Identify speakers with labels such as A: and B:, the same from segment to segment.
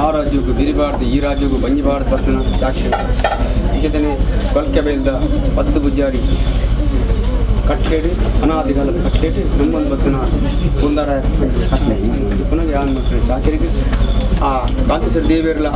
A: ಆ ರಾಜ್ಯಕ್ಕೂ ಬಿರಿಬಾರ್ದು, ಈ ರಾಜ್ಯಕ್ಕೂ ಬಂಜಿಬಾರ್ದು ಪಟ್ಟಣ ಚಾಕ್ಷಿ ಇಂಚದನೆ ಬಲ್ಕೆ ಬೈಲ್ದ ಪತ್ತು ಪೂಜಾರಿ ಕಟ್ಲೇಡು ಅನಾದಿಕಾಲದ ಕಟ್ಲೇಡು ನಮ್ಮೊಂದು ಬತ್ತನ ಕುಂದಾರ ಕಟ್ಲೆ ಪುನಃ ಯಾನ್ ಮಾಡ್ತಾರೆ ಚಾಕರಿಗೆ ಆ ಕಾಂತೇಶ್ವರ ದೇವಿಯರ್ಲ.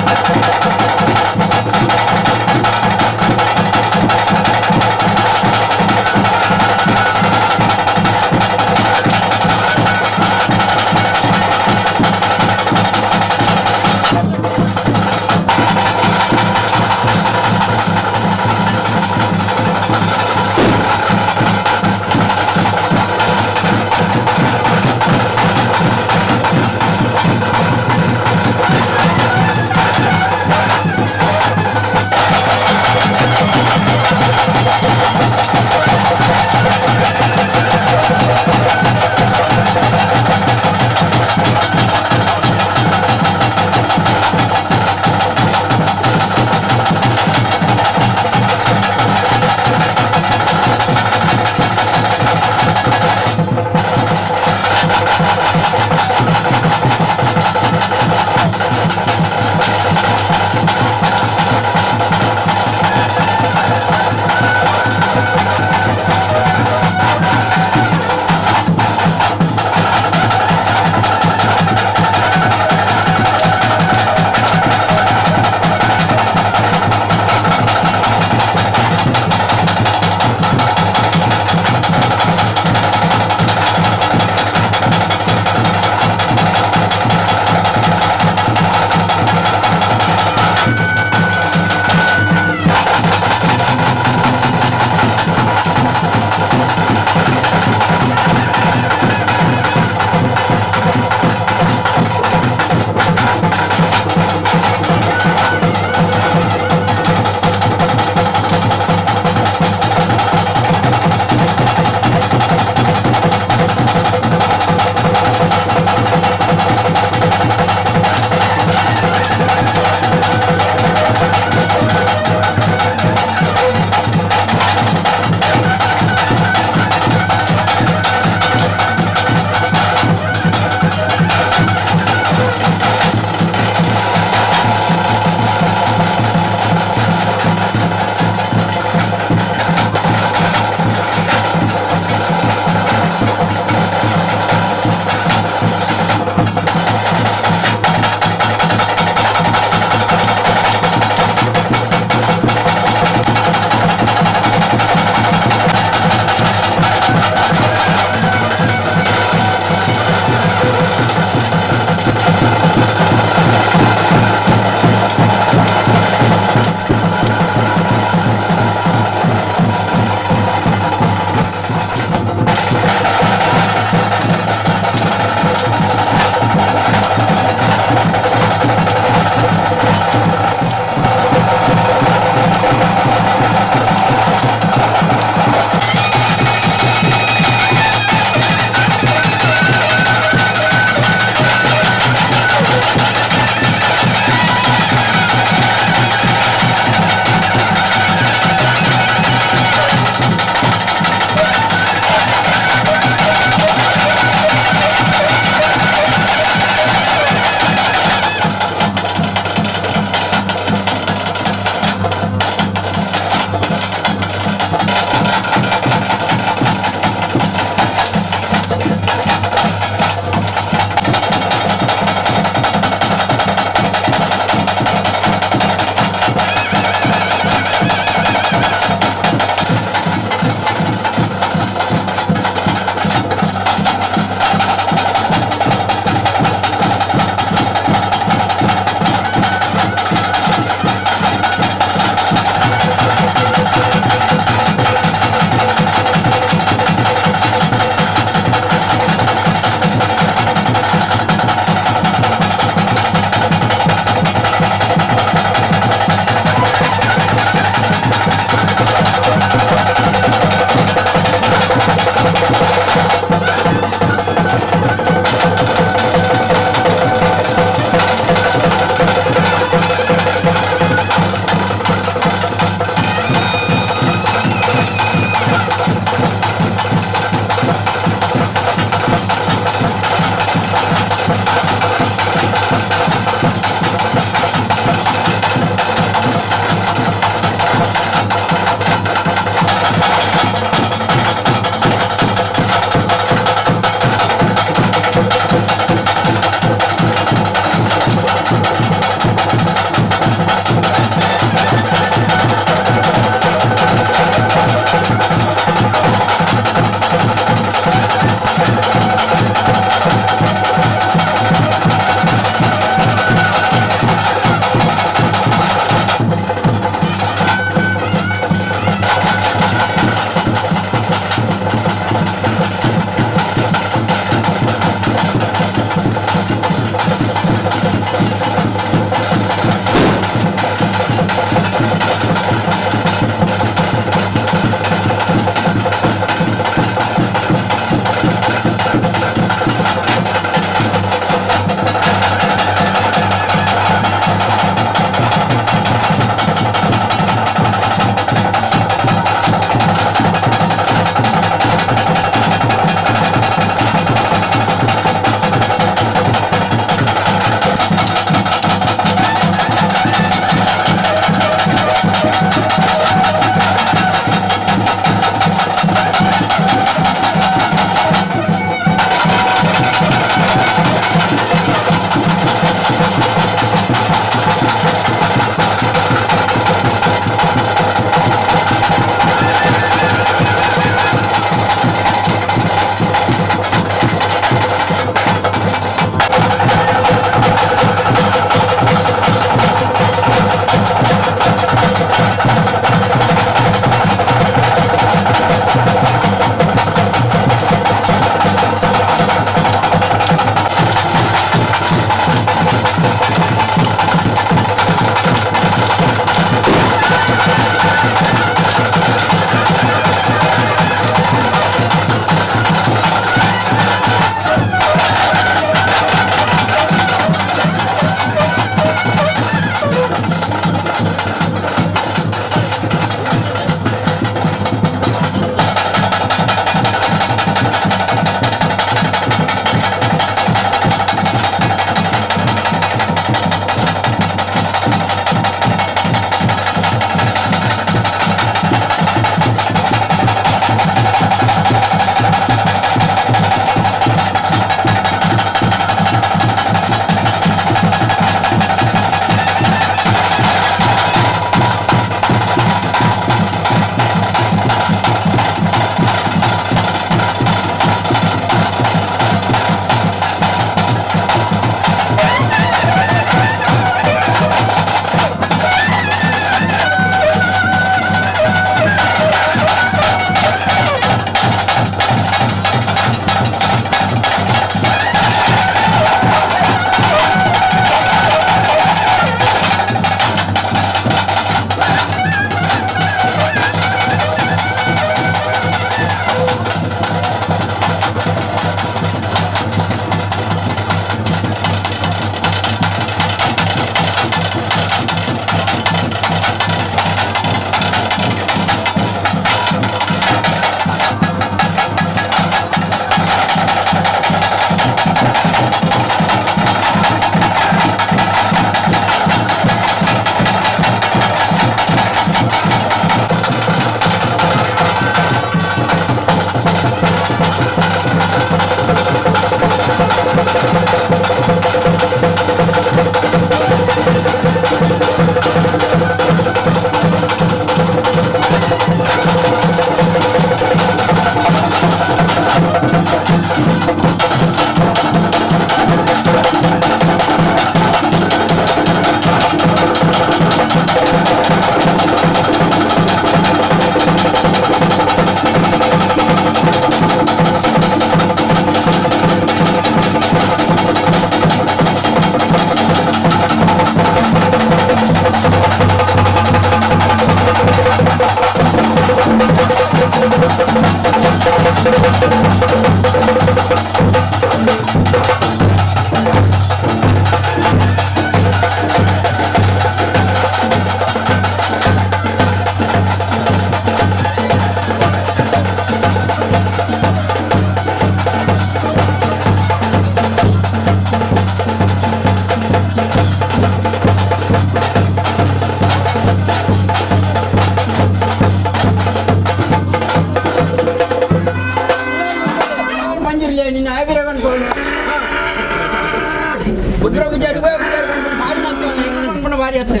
B: ಕಾರ್ಯತ್ತೆ.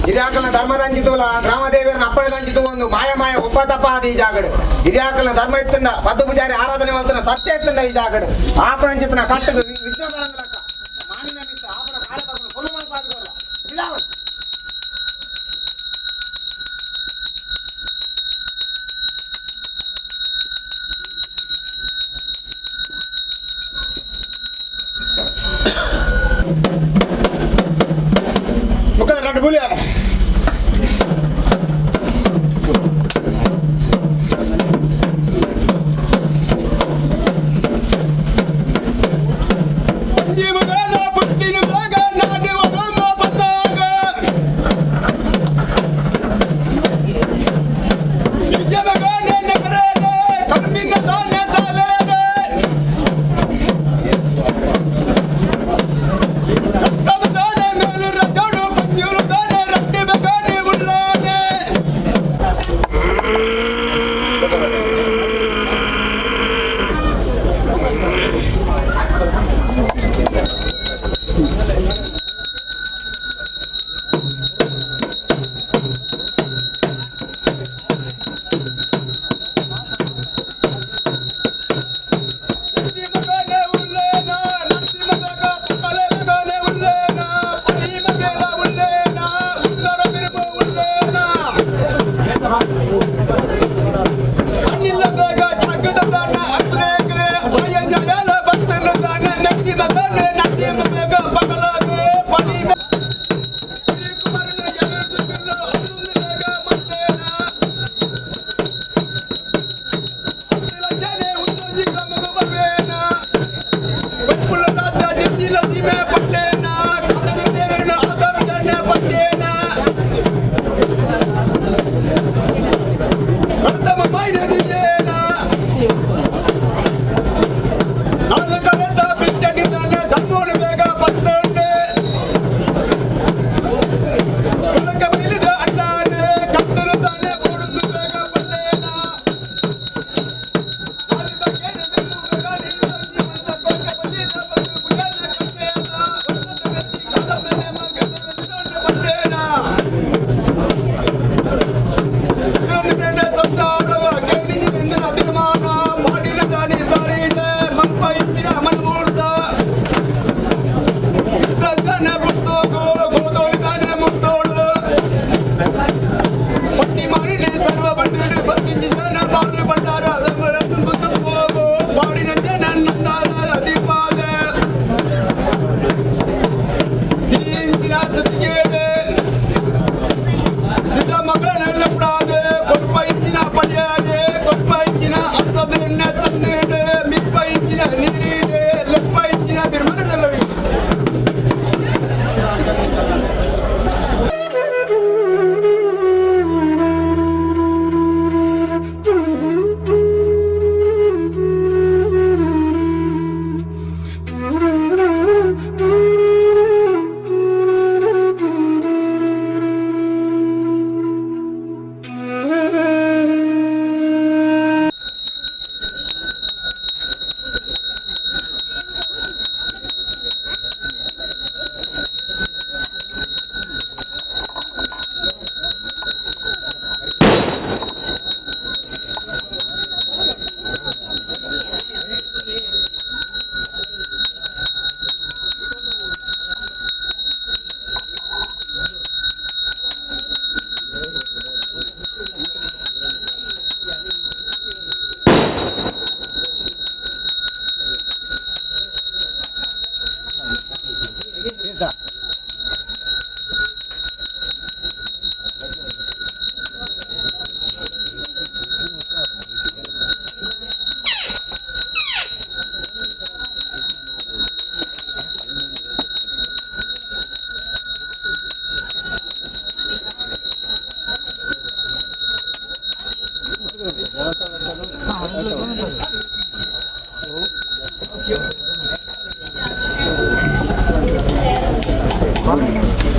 C: ಹಿರಿಯಾಕಲ್ನ ಧರ್ಮದಂಚಿತೂಲ ಗ್ರಾಮದೇವಿಯರನ್ನ ಅಪ್ಪಣೆ ದಂಚಿತು ಒಂದು ಮಾಯ ಮಾಯ ಒಪ್ಪ ತಪ್ಪ ಆದ ಈ ಜಾಗಡು. ಹಿರಿಯಾಕಲ್ನ ಧರ್ಮ ಇತ್ತಂಡ ಪದ್ದು ಪೂಜಾರಿ ಆರಾಧನೆ ಮಾಡ್ತಾನ ಸತ್ಯ ಇತ್ತಂಡ ಈ ಜಾಗಡು. ಆಪಣಂಚಿತನ ಕಟ್ಟದು ವಿಘ್ನ ಬರಂಗಲಕ್ಕ ಮಾನಿನ ಮಿತ್ತ ಆಪಣ ಕಾರ್ಯಕರ್ತನ ಕೊಲ್ಲು ಮಲ್ಪಾದಲ್ಲ ಇಲ್ಲ. ಮುಖದ ಎರಡು ಬುಲಿ.
A: ಪುಟ್ಟಿನ ಮಗ ನಾಡು ಬಂದಾಗ ಕರ್ಮಿನ ತಾನೆ ಚಾಲೇನೆ ರಕ್ತದ ತಾನೆ ಮೇಲು ರಜೋಡು ಪಂಜೂರು ತಾನೆ.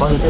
B: ಆ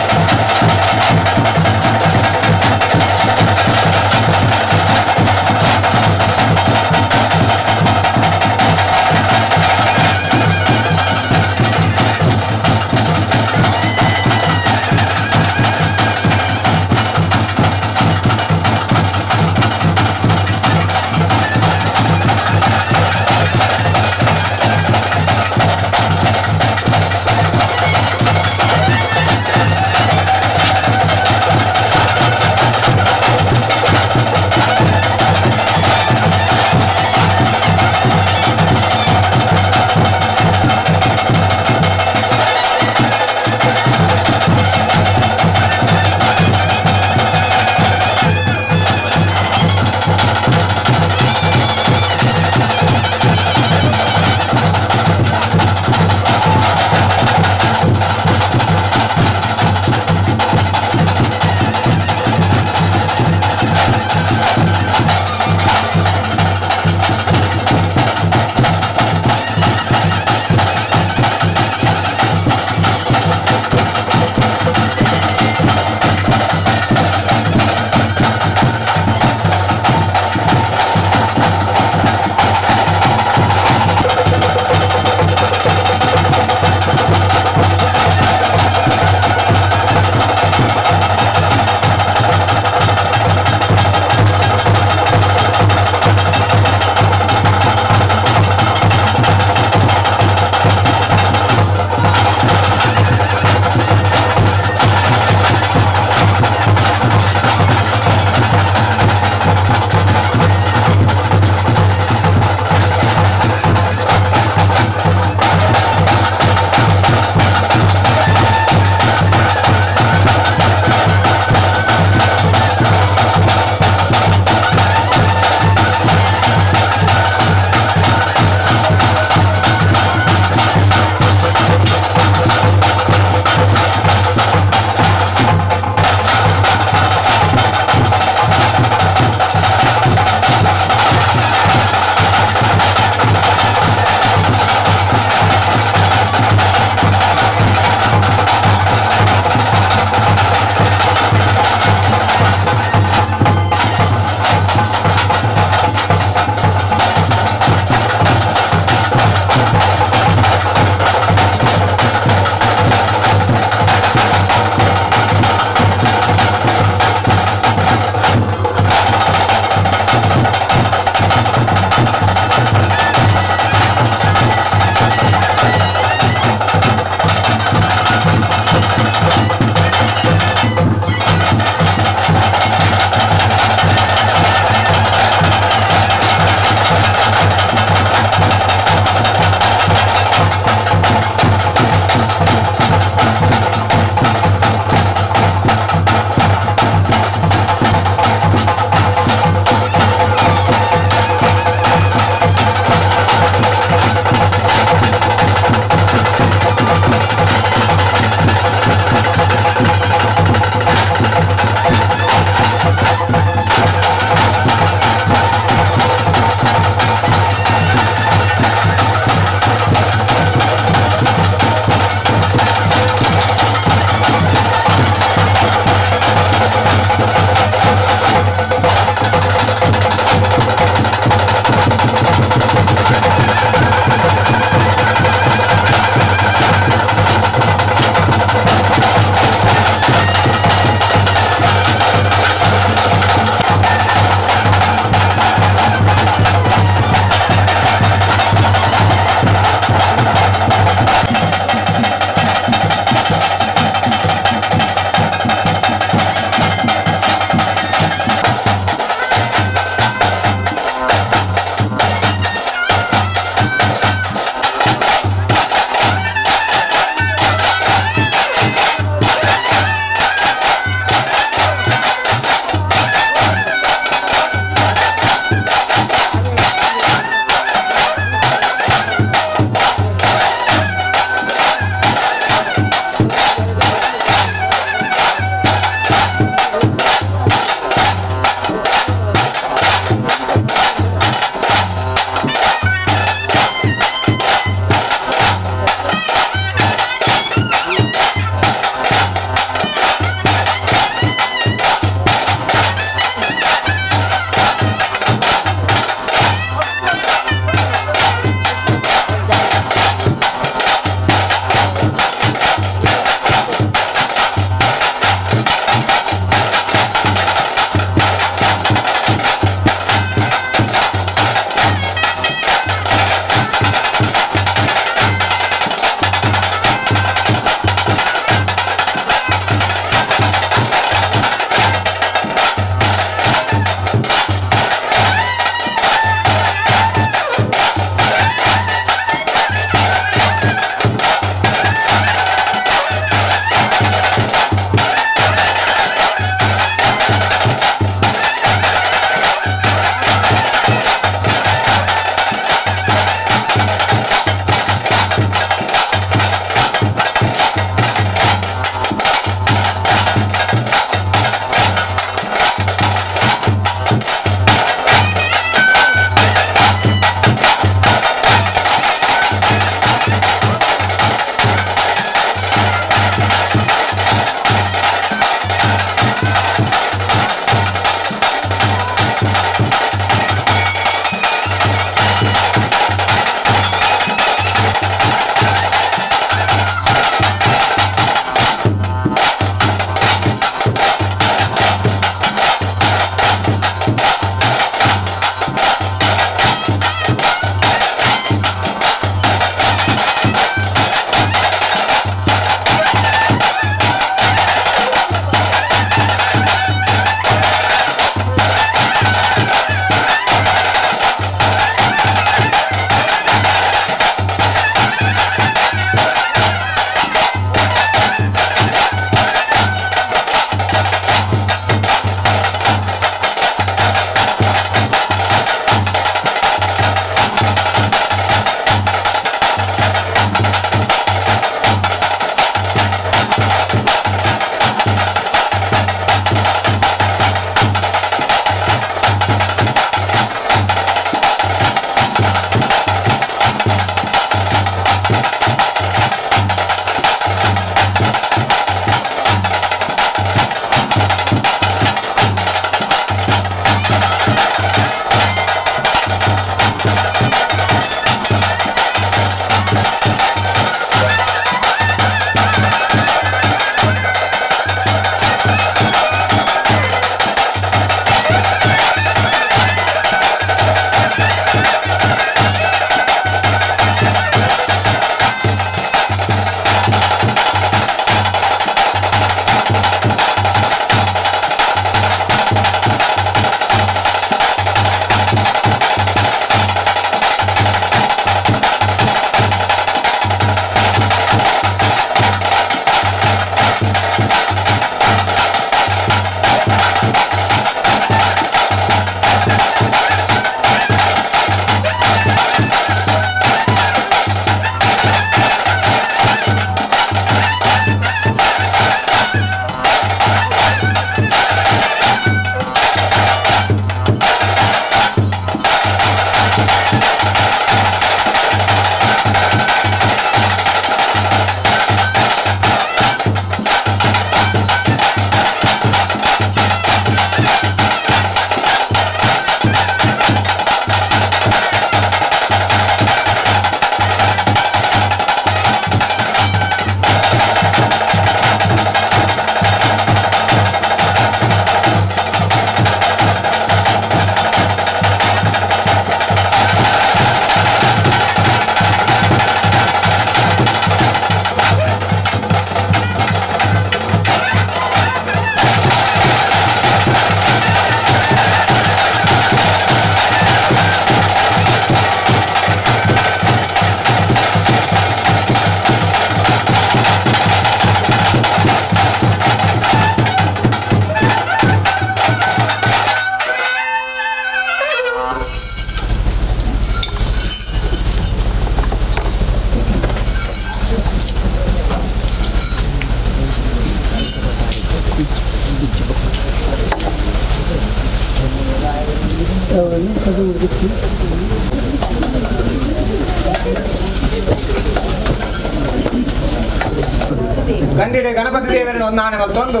C: ಗಂಡಿಡೆ ಗಣಪತಿ ದೇವರನ್ನು ಒಂದಾಣೆ ಮತ್ತೊಂದು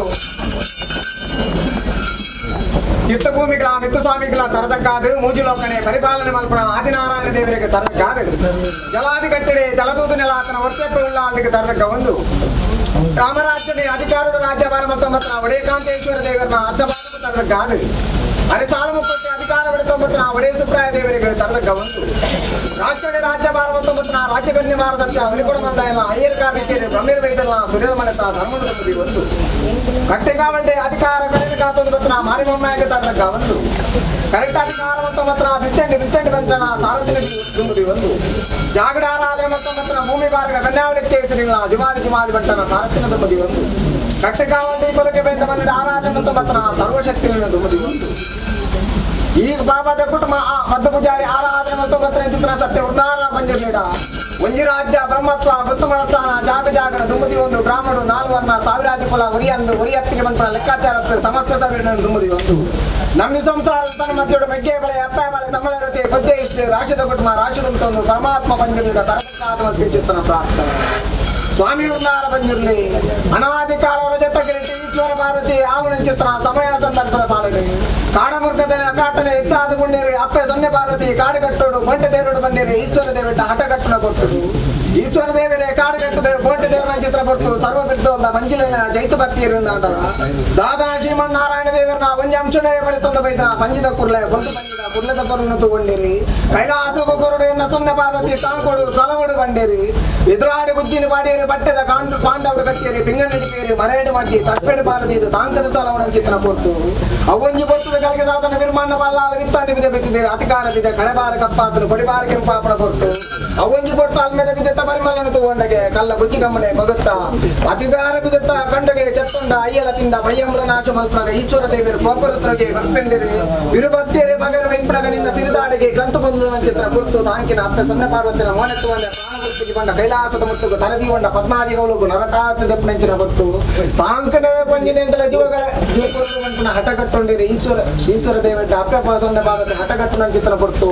C: ತೀರ್ಥಭೂಮಿಗಳ ಮಿತ್ತುಸ್ವಾಮಿಗಳ ತರದಕ್ಕಾದು ಮೂಜುಲೋಕನೆ ಪರಿಪಾಲನೆ ಮಲ್ಪಣ ಆದಿನಾರಾಯಣ ದೇವರಿಗೆ ತರದಕ್ಕಾದು ಜಲಾದಿ ಕಟ್ಟಡೆ ಜಲದೂತು ನೆಲಾತನ ವರ್ಷಕ್ಕೆ ಉಳ್ಳಾದಿಗೆ ತರದಕ್ಕ ಒಂದು ರಾಮರಾಜ್ಯದ ಅಧಿಕಾರದ ರಾಜ್ಯಭಾರ ಮತ್ತೊಂಬತ್ತರ ಒಡೇಕಾಂತೇಶ್ವರ ದೇವರನ್ನ ಅಷ್ಟಭಾರತ ತರದಕ್ಕಾದು ಅರೆ ಸಾಲ ಮುಪ್ಪತ್ತೆ ಅಧಿಕಾರ ಪಡೆತೊಂಬತ್ತರ ಒಡೆ ಸುಪ್ರಾಯ ದೇವರಿಗೆ ತರದಕ್ಕ ಒಂದು ರಾಷ್ಟ್ರದ ರಾಜ್ಯಭಾರ ಮತ್ತೊಂಬತ್ತರ ರಾಜ್ಯ ಕನ್ಯಮಾರ ಸತ್ಯ ಅವರಿಕೊಡ ಬಂದಾಯಲ್ಲ ಅಯ್ಯರ್ ಕಾರ್ಣಿಕೇರಿ ಬ್ರಹ್ಮಿರ ಬೈದಲ್ಲ ಸೂರ್ಯದ ಮನೆತ ಧರ್ಮದ ಒಂದು ಕಟ್ಟೆಕಾವಲ್ಡೆ ಅಧಿಕಾರ ಕರೆದ ಕಾತೊಂದು ಬತ್ತನ ಮಾರಿಬೊಮ್ಮಾಗೆ ತರದಕ್ಕ ಒಂದು ಕರೆಕ್ಟ್ ಅಧಿಕಾರ ಮತ್ತೊಂಬತ್ತರ ಬಿಚ್ಚಂಡಿ ಬಿಚ್ಚಂಡಿ ಬಂತನ ಸಾರಥಿನ ದುಂಬುದಿ ಒಂದು ಜಾಗಡ ಆರಾಧನೆ ಮತ್ತೊಂಬತ್ತರ ಭೂಮಿ ಬಾರಗ ಕನ್ಯಾವಳಿ ಕೇಸರಿಗಳ ಜುಮಾದಿ ಜುಮಾದಿ ಬಂಟನ ಸಾರಥಿನ ದುಂಬುದಿ ಒಂದು ಕಟ್ಟೆಕಾವಲ್ಡೆ ಕೊಲಕೆ ಬೇತ ಬಂದ ಆರಾಧನೆ ಮತ್ತೊಂಬತ್ತರ ಸರ್ವಶಕ್ತಿಗಳ ದುಂಬುದಿ ಒಂದು ಈಗ ಬಾಬಾದ ಕುಟುಂಬ ಮದ್ದ ಪೂಜಾರಿ ಆರಾಧನೆ ಮತ್ತೊಂಬತ್ತರ ಚಿತ್ರ ಸತ್ಯ ಉದಾರ ಬಂದಿರಲಿಲ್ಲ ಒಂಜಿ ರಾಜ್ಯ ಬ್ರಹ್ಮತ್ವ ಗೊತ್ತು ಮಾಡಸ್ಥಾನ ಜಾಗ ಜಾಗನ ದುಂಬುದಿ ಒಂದು ಗ್ರಾಮಡು ನಾಲ್ವರ್ಣ ಸಾವಿರಾಜ ಕುಲ ಒರಿಯಂದು ಒರಿಯತ್ತಿಗೆ ಬಂಪನ ಲೆಕ್ಕಾಚಾರ ಸಮಸ್ತ ಸಾವಿರ ದುಂಬುದಿ ಒಂದು ನಮ್ಮ ಸಂಸಾರ ತನ್ನ ಮಧ್ಯಡು ಮೆಗ್ಗೆ ಬಳೆ ಅಪ್ಪ ಬಳೆ ತಮ್ಮಳರತೆ ಬದ್ದೆ ಇಷ್ಟು ರಾಶದ ಕುಟುಂಬ ರಾಶಿಡುಂತೊಂದು ಪರಮಾತ್ಮ ಬಂದಿರಲಿಲ್ಲ ತರಕಾತ್ಮ ಚಿತ್ತನ ಪ್ರಾರ್ಥನೆ ಸ್ವಾಮಿ ಉನ್ನಾರ ಬಂದಿರಲಿ ಅನಾದಿ ಕಾಲ ರಜತಗಿರಿಟಿ ಈಶ್ವರ ಪಾರ್ವತಿ ಆವಣ ಚಿತ್ರ ಸಮಯ ಸಂದರ್ಭದ ಪಾಲನೆ ಕಾಡಮುರ್ಗದ ಕಾಟನೆ ಹೆಚ್ಚಾದ ಗುಂಡೇರಿ ಅಪ್ಪೆ ಸೊನ್ನೆ ಪಾರ್ವತಿ ಕಾಡುಗಟ್ಟೋಡು ಬಂಟೆ ದೇವರುಡು ಬಂದಿರಿ ಈಶ್ವರ ದೇವಿಟ್ಟ ಹಠಗಟ್ಟನ ಕೊಟ್ಟರು ಈಶ್ವರ ದೇವರೇ ಕಾಡುಗಟ್ಟದೆ ಬೋಟೆ ದೇವರ ಚಿತ್ರ ಕೊಡ್ತು ಸರ್ವ ಬಿಟ್ಟು ಅಂದ ಮಂಜಿಲಿನ ಜೈತು ಬತ್ತೀರು ದಾದಾ ಶ್ರೀಮನ್ನಾರಾಯಣ ದೇವರನ್ನ ಒಂಜಿ ಅಂಶನೇ ಪಡೆತೊಂದು ಬೈದ್ರ ಪಂಜಿದ ಕುರ್ಲೆ ಬೊಲ್ತು ಪಂಜಿದ ಕುರ್ಲೆದ ಕೊರನ್ನು ತಗೊಂಡಿರಿ ಕೈಲಾಸ ಕೊರಡು ಎನ್ನ ಸೊನ್ನೆ ಪಾರ್ವತಿ ತಾಂಕೊಡು ಸಲವಡು ಬಂಡೇರಿ ಎದುರಾಡಿ ಬುಜ್ಜಿನ ಪಾಡಿಯರು ಬಟ್ಟೆದ ಕಾಂಡು ಪಾಂಡವರು ಕಟ್ಟಿಯರಿ ಪಿಂಗಣ್ಣಿ ಮರೇಡು ಮಡ್ಡಿ ತಪ್ಪೆಡು ಪಾರದಿ ಇದು ತಾಂಕದ ಸಲವಣ ಚಿತ್ರ ಕೊಡ್ತು ಅವೊಂಜಿ ಪೊರ್ತದ ಕಲ್ಗೆ ದಾದನ ನಿರ್ಮಾಣ ಬಲ್ಲಾಳ ವಿತ್ತಾಂತಿ ಬಿದೆ ಬಿತ್ತಿದ್ದೀರಿ ಅಧಿಕಾರದಿದೆ ಕಡೆಬಾರ ಕಪ್ಪಾತನು ಕೊಡಿಬಾರ ಕೆಂಪಾಪಣ ಕೊಡ್ತು ಅವೊಂಜಿ ಪೊರ್ತು ಅಲ್ಮೆದ ಬಿದ್ದೆತ್ತ ಪರಿಮಳನ ತಗೊಂಡಗೆ ಕಲ್ಲ ಗುಜ್ಜಿ ಕಮ್ಮನೆ ಬಗುತ್ತ ಅಧಿಕಾರ ಬಿದ್ದೆತ್ತ ಕಂಡಗೆ ಚತ್ತೊಂಡ ಅಯ್ಯಲ ತಿಂದ ಪಯ್ಯಂಬಲ ನಾಶ ಮಲ್ಪನಾಗ ಈಶ್ವರ ದೇವರು ಕೋಪರುತ್ರಗೆ ಬರ್ತೆಂದಿರಿ ವಿರುಬತ್ತಿಯರೆ ಮಗನ ವೆಂಪಣಗ ನಿನ್ನ ಸಿರಿದಾಡಿಗೆ ಗಂತು ಕೊಂದು ಚಿತ್ರ ಕೊಡ್ತು ತಾಂಕಿನ ಅಪ್ಪ ಸೊನ್ನೆ ಪಾರ್ವತಿನ ಮೋನೆತ್ತುವಂದ ಪ್ರಾಣವೃತ್ತಿಗೆ ಬಂದ ಕೈಲಾಸದ ಮುತ್ತುಗು ತರದಿಗೊಂಡ ಪದ್ಮಾದಿಗಳು ನರಕಾತ ದೆಪ್ಪನೆಂಚಿನ ಕೊಟ್ಟು ತಾಂಕನೆ ಪಂಜಿನೆಂತಲ ಜೀವಗಳ ಜೀವಕೊಟ್ಟು ಹಠಕಟ್ಟೊಂಡಿರಿ ಈಶ್ವರ ಈಶ್ವರ ದೇವರ ಅಪ್ಪ ಸೊನ್ನೆ ಪಾರ್ವತಿ ಹಠಕಟ್ಟುನ ಚಿತ್ರ ಕೊಡ್ತು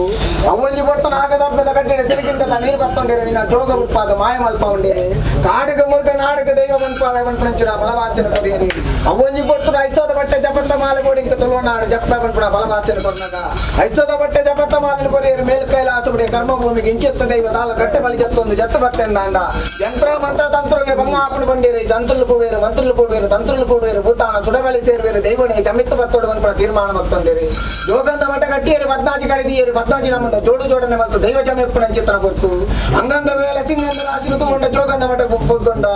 C: ಅವಲ್ಲಿ ಕೊಡ್ತು ನಾಗದರ್ಭದ ಕಟ್ಟಿಡ ಸಿರಿಗಿಂತ ನೀರು ಬತ್ತೊಂಡಿರಿ ನಿನ್ನ ಜೋಗ ಉತ್ಪಾದ ಮಾಯ ಮಲ್ಪ ಉಂಡಿರಿ ಕಾಡುಗ ಮುರುಗ ನಾಡುಗ ದೈವ ಬಂಪಾದ ಬಂಪಂಚಿನ ಬಲವಾಸನ ಕೊರಿಯರಿ ಅವೊಂಜಿ ಕೊಡ್ತು ಐಸೋದ ಬಟ್ಟೆ ಜಪತ್ತ ಮಾಲೆ ಬೋಡಿಂಕ ತುಳುವನಾಡು ಜಪ್ಪ ಬಂಪುಣ ಬಲವಾಸನ ಕೊರ್ನಗ ಐಸೋದ ಬಟ್ಟೆ ಜಪತ್ತ ಮಾಲಿನ ಕೊರಿಯರಿ ಮೇಲ್ ಕೈಲಾಸ ಬಿಡಿ ಕರ್ಮಭೂಮಿಗೆ ಇಂಚಿತ್ತ ದೈವ ತಾಲ ಕಟ್ಟೆ ಬಲಿ ಜತ್ತೊಂದು ಜತ್ತು ಬತ್ತೆಂದಾಂಡ ಯಂತ್ರ ಮಂತ್ರ ತಂತ್ರಗೆ ಬಂಗಾಪುಣ ಬಂಡಿರಿ ಜಂತುಲು ಕೂವೇರು ಮಂತ್ರುಲು ಕೂಡುವೇರು ತಂತ್ರುಲು ಕೂಡುವೇರು ಭೂತಾನ ಸುಡಬಲಿ ಸೇರುವೇರು ದೈವಣಿ ಜಮಿತ್ತು ಬತ್ತೋಡು ಬಂಪುಣ ತೀರ್ಮಾನ ಮತ್ತೊಂದಿರಿ ಜೋಗಂದ ಮಠ ಕಟ್ಟಿಯರು ಪದ್ನಾಜಿ ಕಡಿದಿಯರು ಪದ್ನಾಜಿ ನಮ್ಮನ್ನು ಜೋಡು ಜೋಡನೆ ಮತ್ತು ದೈವ ಜಮೆಪ್ಪುಣ ಚಿತ್ರ ಕೊಡ್ತು ಅಂಗಂದ ಮೇಲೆ ಸಿಂಗಂದ ರಾಶಿನ ತಗೊಂಡ ಜೋಗಂದ ಮಠ ಪೊಗ್ಗೊಂಡ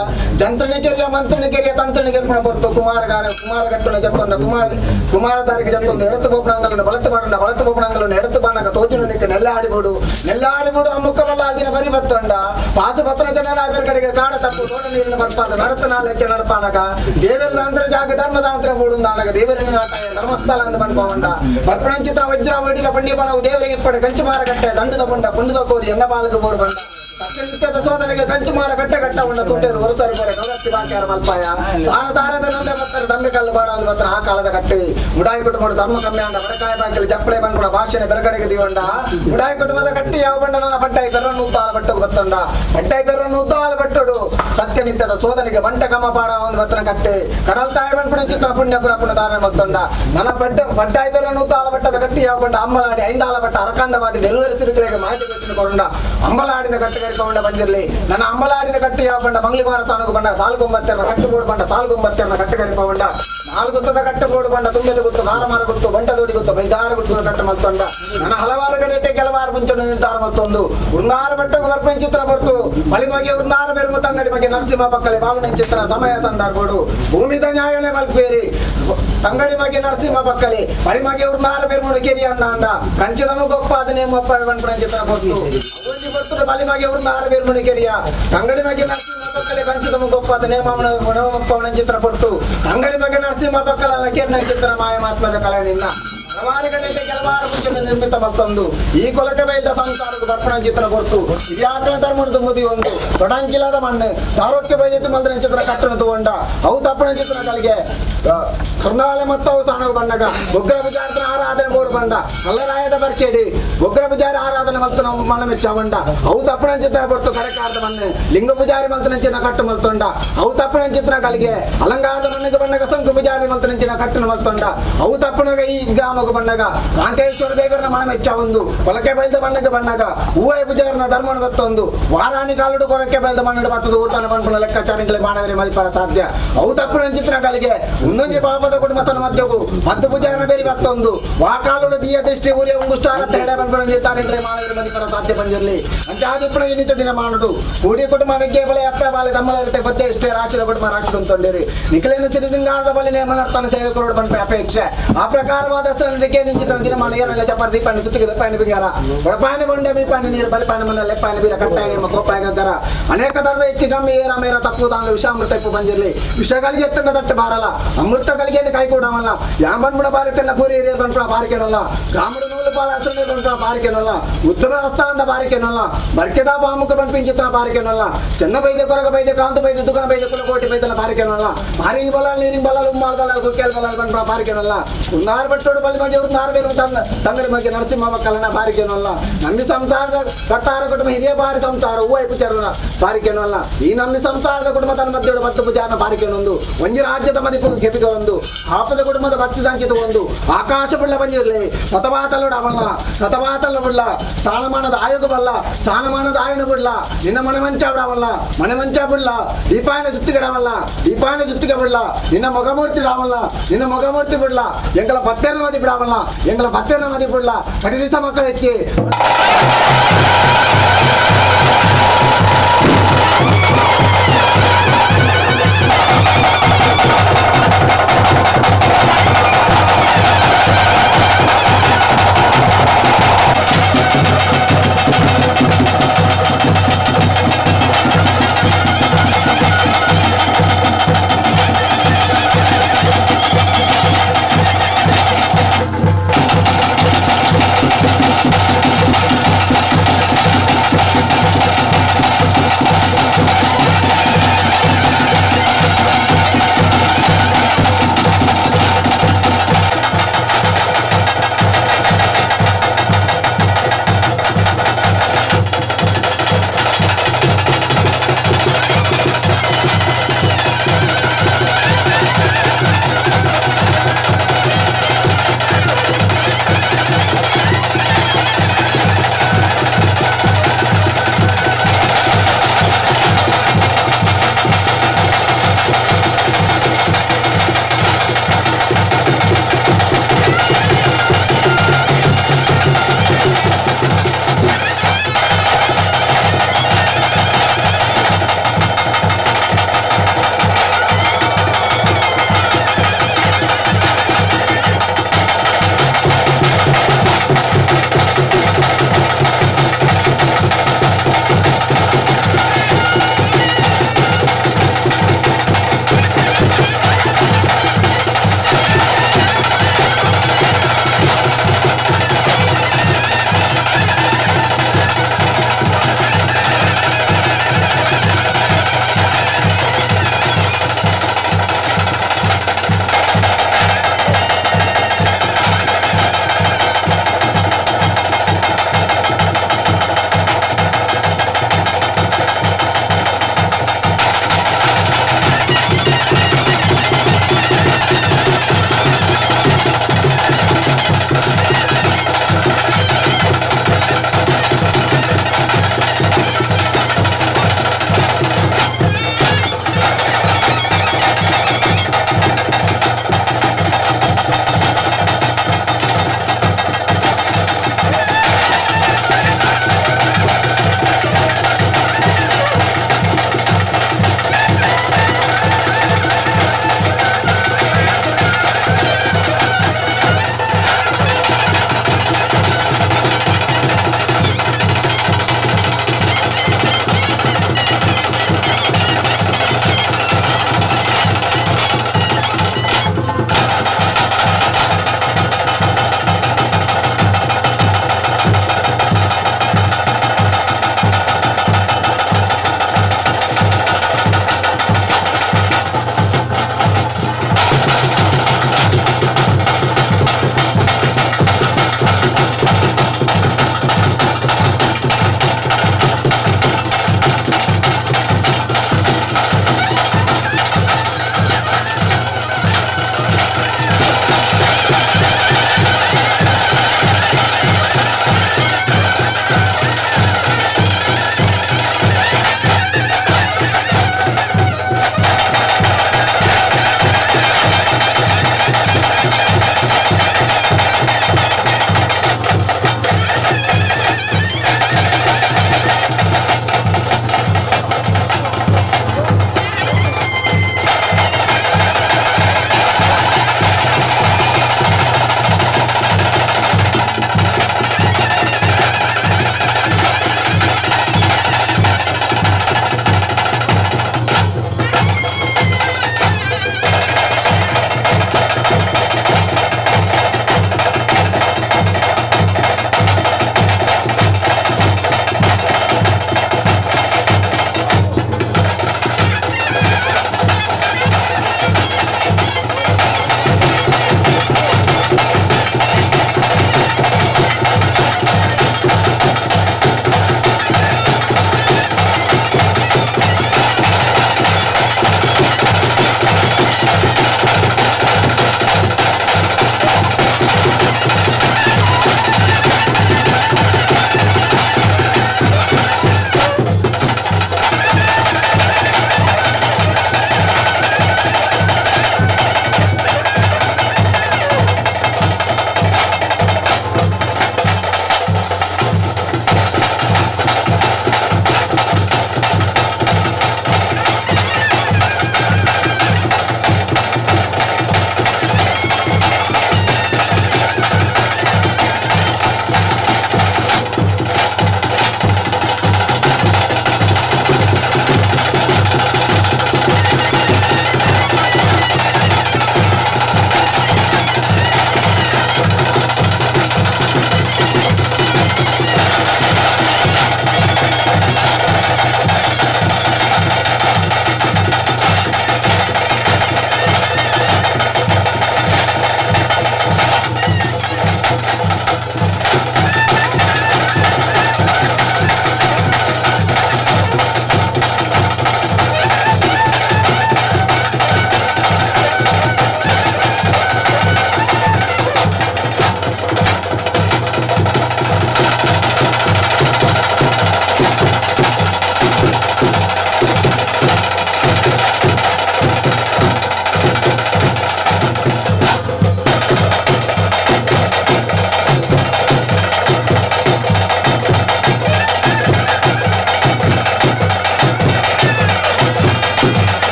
C: ಜಂತ್ರನಿ ಕೆರಿಯ ಮಂತ್ರನಿ ಕೆರಿಯ ತಂತ್ರನಿ ಕೆರ್ಪಣ ಕೊಡ್ತು ಕುಮಾರಗಾರ ಕುಮಾರಗಟ್ಟುನ ಜತ್ತೊಂಡ ಕುಮಾರ ಕುಮಾರದಾರಿಗೆ ಜತ್ತೊಂದು ಎಡತು ಬೋಪಣಾಂಗಲನ್ನು ಬಳತು ಬಾಡಣ್ಣ ಬಳತು ಬೋಪಣಾಂಗಲನ್ನು ಎಡತು ಬಾಣಗ ತೋಚಿನ ನೆಲ್ಲಾಡಿಬೋಡು ನೆಲ್ಲಾಡಿಬೋಡು ಅಮ್ಮುಖವಲ್ಲ ಅದಿನ ಬರಿ ಬತ್ತೊಂಡ ಪಾಸುಪತ್ರ ಜನರ ಅವರ ಕಡೆಗೆ ಕಾಡ ತಪ್ಪು ತೋಟ ನೀರಿನ ಬರ್ಪಾದ ನಡತ ನಾಲೆಕ್ಕೆ ನಡಪಾನಗ ದೇವರ ಜಾಗ ಧರ್ಮದಾಂತರ ಬೋಡುಂದಾನಗ ದೇವರಿನ ನಾಟಾಯ ಧರ್ಮಸ್ಥಳ ಅಂದ ಬನ್ಪವಂಡ ಬರ್ಪಣಂಚಿತ್ರ ವಜ್ರ ವಡಿರ ಪಂಡಿ ಬಣವು ದೇವರಿಗೆ ಇಪ್ಪಡೆ ಕಂಚುಮಾರ ಕಟ್ಟೆ ದಂಡದ ಬೊಂಡ ಪುಂಡದ ಕೋರಿ ಎನ್ನ ಬಾಲಗ ಬೋಡು ಬಂಡ ಸತ್ಯನಿತ್ಯದ ಸೋದರಿಗೆ ಕಂಚುಮಾರ ಕಟ್ಟೆ ಕಟ್ಟ ಉಂಡ ತುಟ್ಟೇರು ಹೊರಸರಿ ಪಡೆ ಗೌರತ್ತಿ ಬಾಕ್ಯಾರ ಮಲ್ಪಾಯ ಸಾರ ದಾರದ ನಂದೆ ಬತ್ತರ ದಂಬೆ ಕಲ್ಲು ಬಾಡ ಅಂದ್ ಬತ್ತರ ಆ ಕಾಲದ ಕಟ್ಟಿ ಮುಡಾಯಿ ಕುಟುಂಬ ಧರ್ಮ ಕಮ್ಮಿ ಅಂಡ ಬರಕಾಯ ಬಾಂಕಲಿ ಚಪ್ಪಳೆ ಬಂದ್ಕುಡ ಭಾಷೆನೆ ಬೆರಗಡೆಗೆ ದಿವಂಡ ಮುಡಾಯಿ ಕುಟುಂಬದ ಕಟ್ಟಿ ಯಾವ ಬಂಡ ನನ್ನ ಪಟ್ಟಾಯಿ ಬೆರ್ರನ್ನು ಉದ್ದಾಲ ಬಟ್ಟುಗು ಬತ್ತಂಡ ಪಟ್ಟಾಯಿ ಬೆರ್ರನ್ನು ಉದ್ದಾಲ ಬಟ್ಟುಡು ಸತ್ಯನಿತ್ಯದ ಸೋದನಿಗೆ ಬಂಟ ಕಮ್ಮ ಪಾಡ ಒಂದು ಬತ್ತನ ಕಟ್ಟಿ ಕಡಲ್ ತಾಯಿ ಬಂದ್ಕುಡ ಚಿತ್ರ ಪುಣ್ಯ ಪುರ ಪುಣ್ಯ ಧಾರಣೆ ಮತ್ತೊಂಡ ನನ್ನ ಪಟ್ಟ ಪಟ್ಟಾಯಿ ಬೆರ್ರನ್ನು ಉದ್ದಾಲ ಬಟ್ಟದ ಕಟ್ಟಿ ಯಾವ ಬಂಡ ಅಮ್ಮಲಾಡಿ ಐಂದಾಲ ಬಟ್ಟ ಅರಕಂದ ಮಾದಿ ಡೆಲಿವರಿ ಸಿರುಕಲಿಗೆ ಮಾಹಿತಿ ಗೊತ್ತಿನ ಕೊರಂಡ ಅಂಬಲಾಡಿದ ಕಟ್ಟುಗರಿ ಕೊಂಡ ಬಂದಿರಲಿ ನನ್ನ ಅಂಬಲಾಡಿದ ಕಟ್ಟಿ ಯಾವ ಬಂಡ ಮಂಗ್ಲಿವಾರ ಸಾಣುಗು ಬಂಡ ಸಾಲ್ಗೊಂಬತ್ತೆರನ ಕಟ್ಟುಬೋಡು ಬಂಡ ಸಾಲ್ಗೊಂಬತ್ತೆರನ ಕಟ್ಟುಗರಿ ಪವಂಡ ನಾಲ್ಗುತ್ತದ ಕಟ್ಟುಬೋಡು ಬಂಡ ತುಂಬಿದ ಗುತ್ತು ಕಾರಮಾರ ಗುತ್ತು ಬಂಟ ದೋಡಿ ಗುತ್ತು ಬೈದಾರ ಗುತ್ತದ ಕಟ್ಟು ಮಲ್ತೊಂಡ ನನ್ನ ಹಲವಾರು ಕಡೆಗೆ ಕೆಲವಾರು ಮುಂಚೆ ನಿರ್ಧಾರ ಮತ್ತೊಂದು ವೃಂದಾರ ಬಟ್ಟకు ಬರ್ಪನ್ ಚಿತ್ರ ಬರ್ತು ಬಳಿಮಗೆ ವೃಂದಾರ ಬೆರುಮು ತಂಗಡಿ ಬಗ್ಗೆ ನರಸಿಂಹ ಪಕ್ಕಲೆ ಬಾಲನ ಚಿತ್ರ ಸಮಯ ಸಂದರ್ಭಡು ಭೂಮಿದ ನ್ಯಾಯನೆ ಮಲ್ಪೇರಿ ತಂಗಡಿ ಬಗ್ಗೆ ನರಸಿಂಹ ಪಕ್ಕಲೆ ಬಳಿಮಗೆ ವೃಂದಾರ ಬೆರುಮುಡು ಕೆರಿ ಅಂದಾಂಡ ಕಂಚದಮ ಗೊಪ್ಪ ಅದನ್ನೇ ಮೊಪ್ಪ ಬಂಪನ ಚಿತ್ರ ಕೊಡ್ತು ಒಂಜಿ ಬರ್ತು ಬಲಿಮಗೆ ವೃಂದಾರ ಬೆರುಮುಡು ಕೆರಿಯ ತಂಗಡಿ ಬಗ್ಗೆ ನರಸಿಂಹ ಪಕ್ಕಲೆ ಕಂಚದಮ ಗೊಪ್ಪ ಅದನ್ನೇ ಮನಮಪ್ಪವನ ಚಿತ್ರ ಕೊಡ್ತು ತಂಗಡಿ ಬಗ್ಗೆ ನರಸಿಂಹ ಪಕ್ಕಲ ಕೆರ್ನ ಚಿತ್ರ ಮಾಯ ಮಾತ್ಮದ ಕಲೆ ನಿನ್ನ ಹಲವಾರು ಗಣೇಶ ಕೆಲವಾರು ಮುಂಚೆ ನಿರ್ಮಿತ ಮತ್ತೊಂದು ಈ ಕೊಲಕೆ ಬೈದ ಸಂಸಾರದ ದರ್ಪಣ ಚಿತ್ರ ಕೊಡ್ತು ಇದ್ಯಾಕನ ಧರ್ಮದ ಮುದಿ ಒಂದು ತೊಡಂಕಿಲಾದ ಮಣ್ಣು ಆರೋಗ್ಯ ಬೈದಿತ್ತು ಮಂತ್ರ ಚಿತ್ರ ಕಟ್ಟಣ ತಗೊಂಡ ಅವು ತಪ್ಪಣ ಚಿತ್ರ ಕಲಿಗೆ ಕರ್ನಾಳೆ ಮತ್ತವು ತಾನವು ಬಂಡಗ ಉಗ್ರ ಪೂಜಾರನ ಆರಾಧನೆ ಬೋಡು ಬಂಡ ಕಲ್ಲರಾಯದ ಬರ್ಕೇಡಿ ಉಗ್ರ ಪೂಜಾರಿ ಆರಾಧನೆ ಮಲ್ತು ನಾವು ಮನ ಮೆಚ್ಚ ಬಂಡ ಅವು ತಪ್ಪಣಂಚಿತ ಬರ್ತು ಕರೆಕಾರದ ಮಣ್ಣೆ ಲಿಂಗ ಪೂಜಾರಿ ಮಲ್ತನಂಚಿನ ಕಟ್ಟು ಮಲ್ತೊಂಡ ಅವು ತಪ್ಪಣಂಚಿತನ ಕಲಿಗೆ ಅಲಂಕಾರದ ಮಣ್ಣಿಗೆ ಬಣ್ಣಗ ಸಂಕು ಪೂಜಾರಿ ಮಲ್ತನಂಚಿನ ಕಟ್ಟನ ಮಲ್ತೊಂಡ ಅವು ತಪ್ಪಣಗ ಈ ಗ್ರಾಮకు ಬಣ್ಣಗ ಕಾಂತೇಶ್ವರ ದೇವರನ ಮನ ಮೆಚ್ಚ ಒಂದು ಕೊಲಕೆ ಬೈದ ಬಣ್ಣಗ ಬಣ್ಣಗ ಹೂವೈ ಪೂಜಾರನ ಧರ್ಮನ ಬತ್ತೊಂದು ವಾರಾಣಿ ಕಾಲುಡು ಕೊರಕೆ ಬೈದ ಮಣ್ಣು ಬತ್ತದ ಊರ್ತನ ಪನ್ಪುನ ಲೆಕ್ಕಾಚಾರಗಳ ಮಾನವರೇ ಮದಿಪರ ಸಾಧ್ಯ ಅವು ತಪ್ಪಣಂಚಿತನ ಕಲಿಗೆ ಒಂದೊಂಜಿ ಪಾಪದ ಕುಟುಂಬ ತನ್ನ ಮಧ್ಯವು ಮದ್ದು ಪೂಜಾರನ ಬೇರಿ ಬತ್ತೊಂದು ವಾಕಾಲುಡು ದಿಯ ದೃಷ್ಟಿ ಊರಿಯ ಉಂಗುಷ್ಟಾರ ತೇಡೆ ಪನ್ಪುನ ನಿರ್ಧಾರಗಳೇ ಮಾನವರ ಮದಿಪರ ಸಾಧ್ಯ ಬಂದಿರಲಿ ಅಂಚಾದಿಪ್ಪಣ ಇನ್ನಿತ ದಿನ ಮಾಡುಡು ಕೂಡಿ ಕುಟುಂಬ ವಿಜ್ಞೆ ಬಲೆ ಅಪ್ಪ ಬಾಲೆ ತಮ್ಮಲ ಇರುತ್ತೆ ಗೊತ್ತೇ ಇಷ್ಟೇ ರಾಶಿದ ಕುಟುಂಬ ರಾಶಿ ತೊಂದಿರಿ ನಿಖಲೇನು ಸಿರಿಸಿಂಗಾರದ ಬಲಿ ನೇಮನರ್ತನ ಸೇವಕರೋಡು ಪನ್ಪೆ ಅಪೇಕ್ಷೆ ಆ ಪ್ರಕಾರವಾದ ನಿಕೆ ನಿಂಚಿತ ದಿನ ಏರಲ್ಲ ಚಪರ ದೀಪಾನಿ ಸುತ್ತಿಗೆ ದಪ್ಪಾನಿ ಬಿಂಗಾರ ಬಡಪಾನಿ ಬೊಂಡೆ ಮೀಪಾನಿ ನೀರು ಬಲಿಪಾನಿ ಮನ್ನ ಲೆಪ್ಪಾನಿ ಬೀರ ಕಟ್ಟಾಯ ನಿಮ್ಮ ಕೋಪಾಯ ಗಗ್ಗರ ಅನೇಕ ತರದ ಹೆಚ್ಚು ಗಮ್ಮಿ ಏರ ಮೇರ ತಪ್ಪು ತಾಂಗ ವಿಷಾಮೃತ ಇಪ್ಪು ಬಂದಿರಲಿ ವಿಷಗಳಿಗೆ ಎತ್ತನ್ನ ದಟ್ಟ ಬಾರಲ್ಲ ಅಮೃತಗಳಿಗೆ ಕೈ ಕೊಡವಲ್ಲ ಯಾಂಬನ್ಬುಣ ಬಾರಿತನ್ನ ಪೂರಿ ಹಿರಿಯ ಬನ್ಪುಣ ಬಾರಿಕೆನಲ್ಲ ಗ್ರಾಮದ ನೂಲು ಪಾಲ ಹಸುನೆ ಬನ್ಪುಣ ಬಾರಿಕೆನಲ್ಲ ಉತ್ತಮ ರಸ್ತಾಂದ ಬಾರಿಕೆನಲ್ಲ ಬರ್ಕೆದ ಬಾಮುಖ ಬನ್ಪಿಂಚಿತನ ಬಾರಿಕೆನಲ್ಲ ಚೆನ್ನ ಬೈದೆ ಕೊರಗ ಬೈದೆ ಕಾಂತ ಬೈದೆ ದುಗಣ ಬೈದೆ ಕುಲಕೋಟಿ ಬೈದನ ಬಾರಿಕೆನಲ್ಲ ಬಾರಿ ಬಲ ನೀರಿನ ಬಲ ಉಮ್ಮಾಲ್ ಬಲ ಕುಕ್ಕೆಲ್ ಬಲ ಬನ್ಪುಣ ಬಾರಿಕೆನಲ್ಲ ಉನ್ನಾರು ಬಟ್ಟೋಡು ಬಲಿ ಮಧ್ಯೆ ಉನ್ನಾರು ಬೇರು ತನ್ನ ತಂಗಡಿ ಮಧ್ಯೆ ನರಸಿಂಹ ಮಕ್ಕಳನ್ನ ಬಾರಿಕೆನಲ್ಲ ನಂಬಿ ಸಂಸಾರದ ಕಟ್ಟಾರ ಕುಟುಂಬ ಹಿರಿಯ ಬಾರಿ ಸಂಸಾರ ಹೂವ ಪುಚಾರನ ಬಾರಿಕೆನಲ್ಲ ಈ ನಂಬಿ ಸಂಸಾರದ ಕುಟುಂಬ ತನ್ನ ಮಧ್ಯೆ ಮತ್ತು ಪೂಜಾನ ಬಾರಿಕೆನೊಂದು ಒಂಜಿ ರಾಜ್ಯದ ಮದಿಪು ಕೆಪಿಗ ಒಂದು ಆಪದ ಕುಟುಂಬದ ಭಕ್ತಿ ಸಂಕಿತ ಒಂದು ಆಕಾಶ ಬುಳ್ಳ ಬಂದಿರಲಿ ಸತವಾತಲುಡ ಅವಲ್ಲ ಸತವಾತಲ ಬುಳ್ಳ ಸ್ಥಾನಮಾನದ ಆಯೋಗ ಬಲ್ಲ ಸ್ಥಾನಮಾನದ ಆಯನ ಬುಳ್ಳ ನಿನ್ನ ಮನೆ ಮಂಚ ಬಿಡವಲ್ಲ ಮನೆ ಮಂಚ ಬುಳ್ಳ ದೀಪಾಯನ ಸುತ್ತಿಗಡವಲ್ಲ ದೀಪಾಯನ ಸುತ್ತಿಗೆ ಬುಳ್ಳ ನಿನ್ನ ಮೊಗಮೂರ್ತಿ ಡಾವಲ್ಲ ನಿನ್ನ ಮೊಗಮೂರ್ತಿ ಬಿಡ್ಲ ಎಂಗಳ ಪತ್ತೆನ ಮದಿ ಬಿಡವಲ್ಲ ಎಂಗಳ ಪತ್ತೆನ ಮದಿ ಬಿಡ್ಲ ಕಡಿದಿಸ ಮಕ್ಕಳು ಹೆಚ್ಚಿ.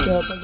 B: Thank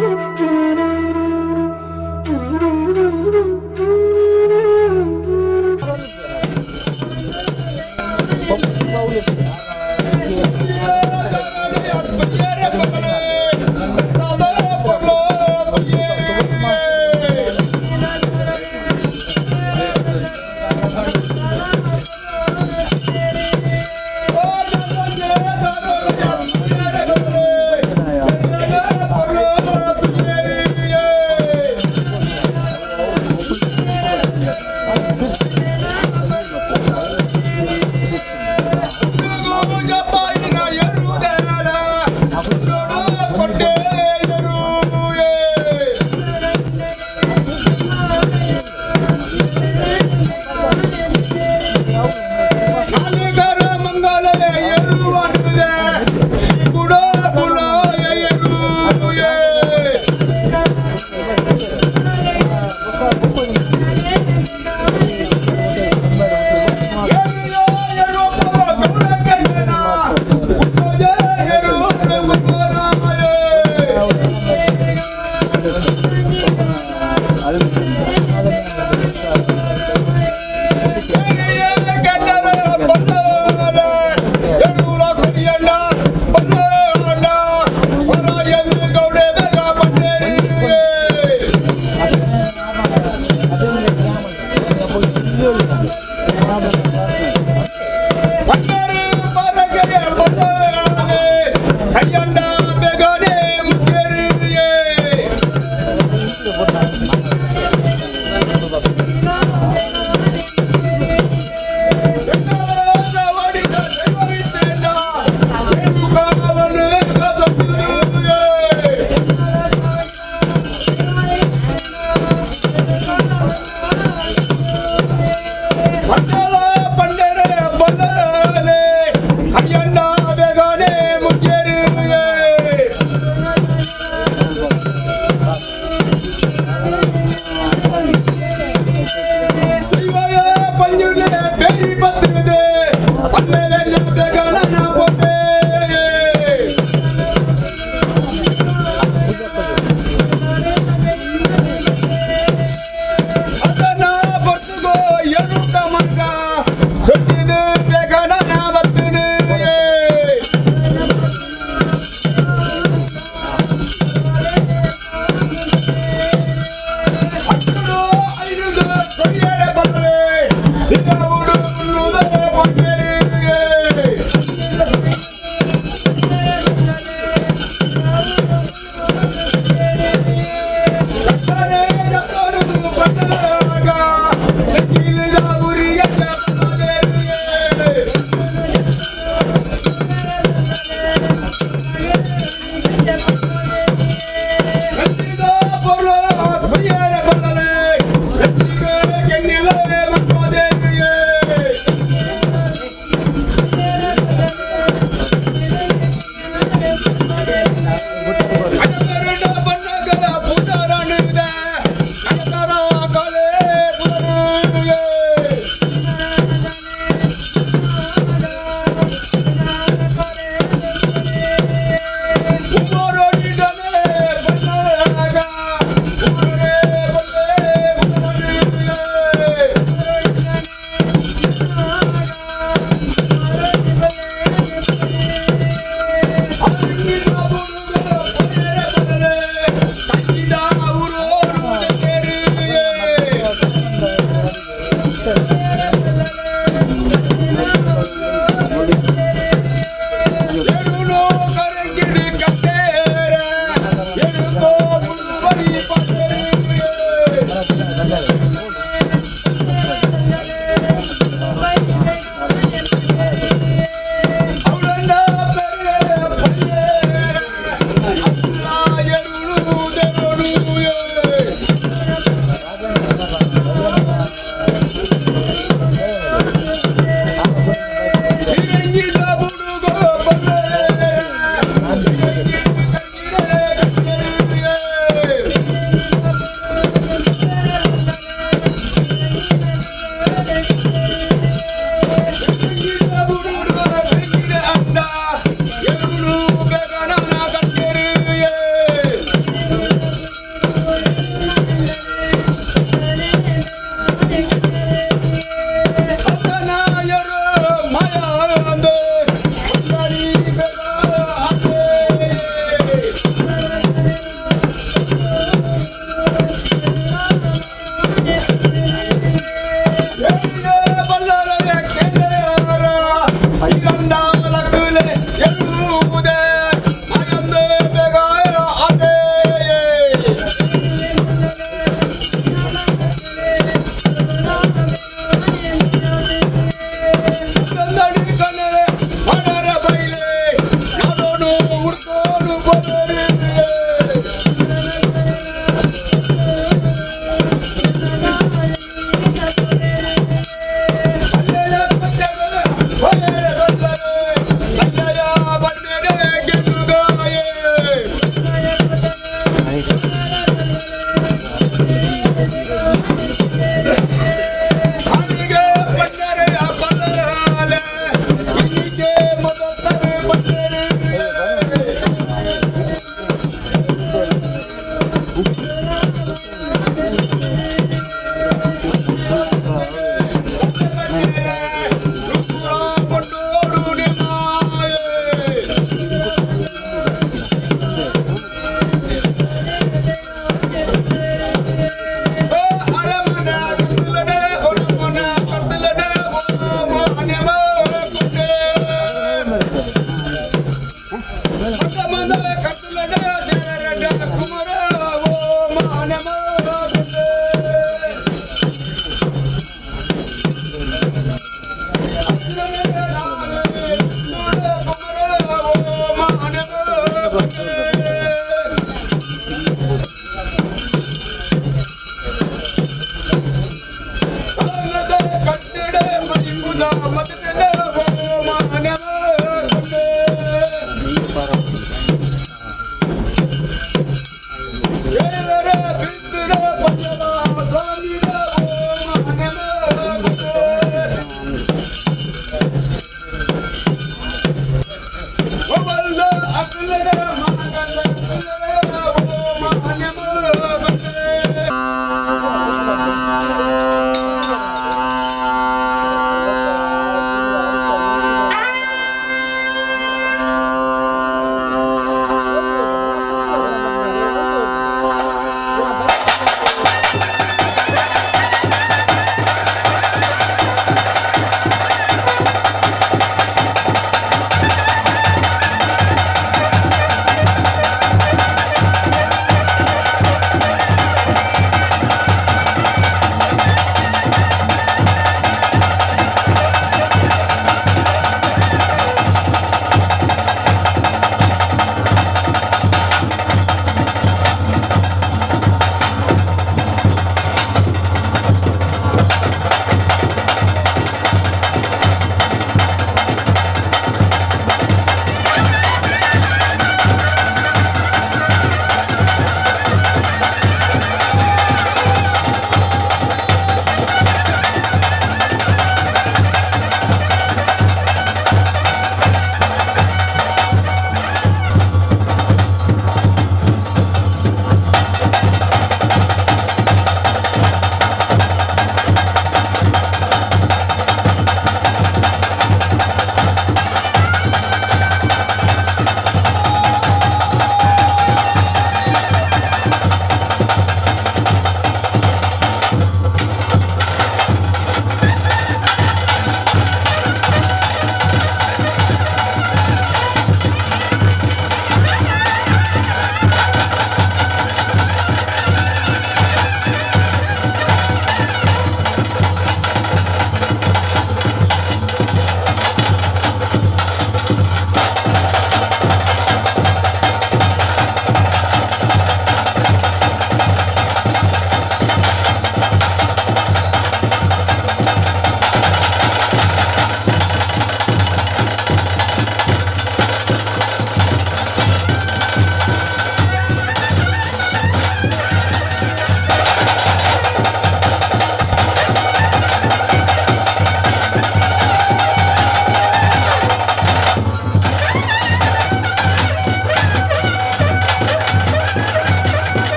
B: you.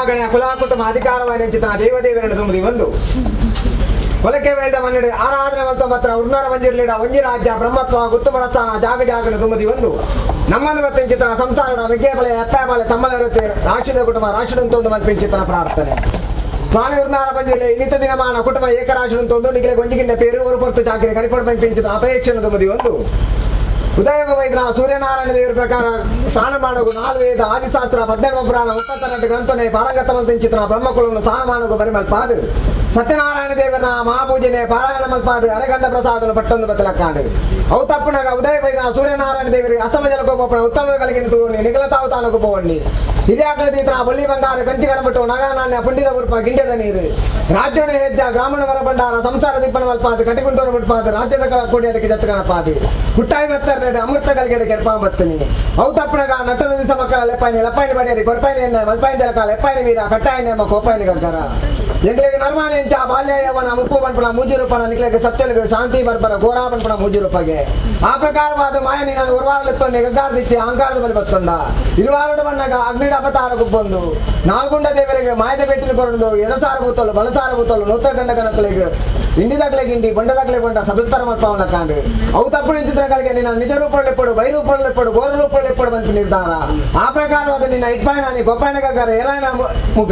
C: ಗಣೆ ಕುಲ ಕುಟುಂಬ ಅಧಿಕಾರವಾದ ಚಿತ್ರ ದೇವದೇವರನ್ನು ತುಂಬುದಿ ಒಂದು ಕೊಲಕೆ ವೇದ ಮನ್ನಡು ಆರಾಧನೆ ಮಲ್ತ ಮಾತ್ರ ಉರ್ನಾರ ಮಂಜಿರ್ಲಿಡ ಒಂಜಿ ರಾಜ್ಯ ಬ್ರಹ್ಮತ್ವ ಗುತ್ತು ಬಳಸ್ಥಾನ ಜಾಗ ಜಾಗನ ತುಂಬುದಿ ಒಂದು ನಮ್ಮನ್ನು ಮತ್ತೆ ಚಿತ್ರ ಸಂಸಾರದ ಮಿಗ್ಗೇಬಲೆ ಎಪ್ಪಾಬಲೆ ತಮ್ಮಲರುತ್ತೆ ರಾಷ್ಟ್ರದ ಕುಟುಂಬ ರಾಷ್ಟ್ರದಂತ ಒಂದು ಮಲ್ಪಿನ ಚಿತ್ರ ಪ್ರಾರ್ಥನೆ. ಸ್ವಾಮಿ ಉರ್ನಾರ ಬಂದಿರಲಿ ನಿತ್ಯ ದಿನಮಾನ ಕುಟುಂಬ ಏಕರಾಶುರಂತ ಒಂದು ನಿಗಲೆ ಗೊಂಜಿಗಿಂಡ ಪೇರು ஒரு பொறுத்து ಚಾಕಿರಿ ಕರಿಪೊಡು ಪಂಪಿಂಚಿತ ಅಪೇಕ್ಷಣ ತುಂಬುದಿ ಒಂದು ಉದಯೋಗ ವೈದ್ಯ ಸೂರ್ಯನಾರಾಯಣ ದೇವರ ಪ್ರಕಾರ ಸ್ನಾನ ಮಾಡಗು ನಾಲ್ಕು ವೇದ ಆದಿಶಾಸ್ತ್ರ ಪದ್ಧರ್ಮ ಪುರಾಣ 32 ಗ್ರಂಥನೆ ಪಾರಂಗತ ಚಿತ್ರ ಬ್ರಹ್ಮಕುಲವನ್ನು ಸ್ನಾನ ಮಾಡಗು ಬರಿಮಲ್ಪಾದು ಸತ್ಯನಾರಾಯಣ ದೇವರ ಮಹಾಪೂಜನೆ ಪಾರಾಯಣ ಮಲ್ಪಾದು ಅರೆಗಂಧ ಪ್ರಸಾದನು ಪಟ್ಟೊಂದು ಬತ್ತಲಕ್ಕಾಡು ಅವು ತಪ್ಪುನಗ ಉದಯ ವೈದ್ಯ ಸೂರ್ಯನಾರಾಯಣ ದೇವರಿಗೆ ಅಸಮ ಜಲಕೋಪನ ಉತ್ತಮ కలిగిన ತೂವಣಿ ನಿಗಲತಾವು ತಾನು ಪೋವಣ್ಣಿ ಇದೇ ಆಗಲದೀತ್ರ ಬಳ್ಳಿ ಬಂಗಾರ ಕಂಚಿ ಕಡಬಿಟ್ಟು ನಗನಾಣ್ಯ ಪುಂಡಿದ ಉರುಪ ಗಿಂಡ್ಯದ ನೀರು ರಾಜ್ಯನ ಹೆಜ್ಜ ಗ್ರಾಮೀಣ ವರ ಭಂಡಾರ ಸಂಸಾರ ದಿಪ್ಪನ ಮಲ್ಪಾದು ಕಟಿಗುಂಟೋನ ಬಿಟ್ಪಾದು ರಾಜ್ಯದ ಕೊಡಿಯದಕ್ಕೆ ಜತ್ತಗಣಪಾದು ಹುಟ್ಟಾಯಿ ಬತ್ತರ ಅಮೃತ ಕಲ್ಗೆಡ ಕೆರ್ಪಾ ಬತ್ತನಿ ಅವು ತಪ್ಪನಗ ನಟ್ಟದ ದಿವಸ ಮಕ್ಕಳ ಲೆಪ್ಪಾಯಿನಿ ಲೆಪ್ಪಾಯಿನಿ ಬಡಿಯರಿ ಕೊರ್ಪಾಯಿನಿ ಎಣ್ಣೆ ಮಲ್ಪಾಯಿನ ಜಲಕ ಲೆಪ್ಪಾಯಿನಿ ವೀರ ಕಟ್ಟಾಯಿನಿ ಎಂಬ ಕೋಪಾಯಿನಿ ಕಂಕರ ಎಂಗ್ಲಿಗೆ ನರ್ಮಾನ ಎಂಚ ಬಾಲ್ಯ ಯವನ ಮುಪ್ಪು ಬನ್ಪಣ ಮೂಜಿ ರೂಪನ ನಿಕ್ಲೆಗೆ ಸತ್ಯನಿಗೆ ಶಾಂತಿ ಬರ್ಬರ ಗೋರಾ ಬನ್ಪಣ ಮೂಜಿ ರೂಪಗೆ ಆ ಪ್ರಕಾರವಾದ ಮಾಯ ನೀನು ಉರ್ವಾರಲೆತ್ತೊಂಡೆ ಗಗ್ಗಾರದಿತ್ತಿ ಅಹಂಕಾರದ ಬಲಿ ಬತ್ತೊಂಡ ಇರುವಾರುಡು ಬಣ್ಣಗ ಅಗ್ನಿಡ ಅವತಾರ ಗುಬ್ಬೊಂದು ನಾಲ್ಗುಂಡ ದೇವರಿಗೆ ಮಾಯದ ಬೆಟ್ಟಿನ ಕೊರಡು ಎಡಸಾರ ಬೂತಲು ಬಲಸಾರ ಬೂತಲು ನೂತರ ಗಂಡ ಕನಕಲಿಗೆ ಇಂಡಿದಾಗಲೆ ಇಂಡಿ ಬಂಡದಾಗಲೆ ಬಂಡ ಸದುತ್ತರ ಮಲ್ಪವನ್ನ ಕಾಂಡು ಅವು ತಪ್ಪು ನಿಂತಿದ್ರಗಳಿಗೆ ನಿನ್ನ ನಿಜ ರೂಪಳ್ಳೆಪ್ಪಡು ಬೈರೂಪಳ್ಳೆಪ್ಪಡು ಗೋರ ರೂಪಳ್ಳೆಪ್ಪಡು ಅಂತ ನಿರ್ಧಾರ ಆ ಪ್ರಕಾರವಾದ ನಿನ್ನ ಇಟ್ಪಾಯನ ನೀ ಗೊಪ್ಪಾಯನ ಗಗ್ಗಾರ ಏರಾಯನ ಮುಖ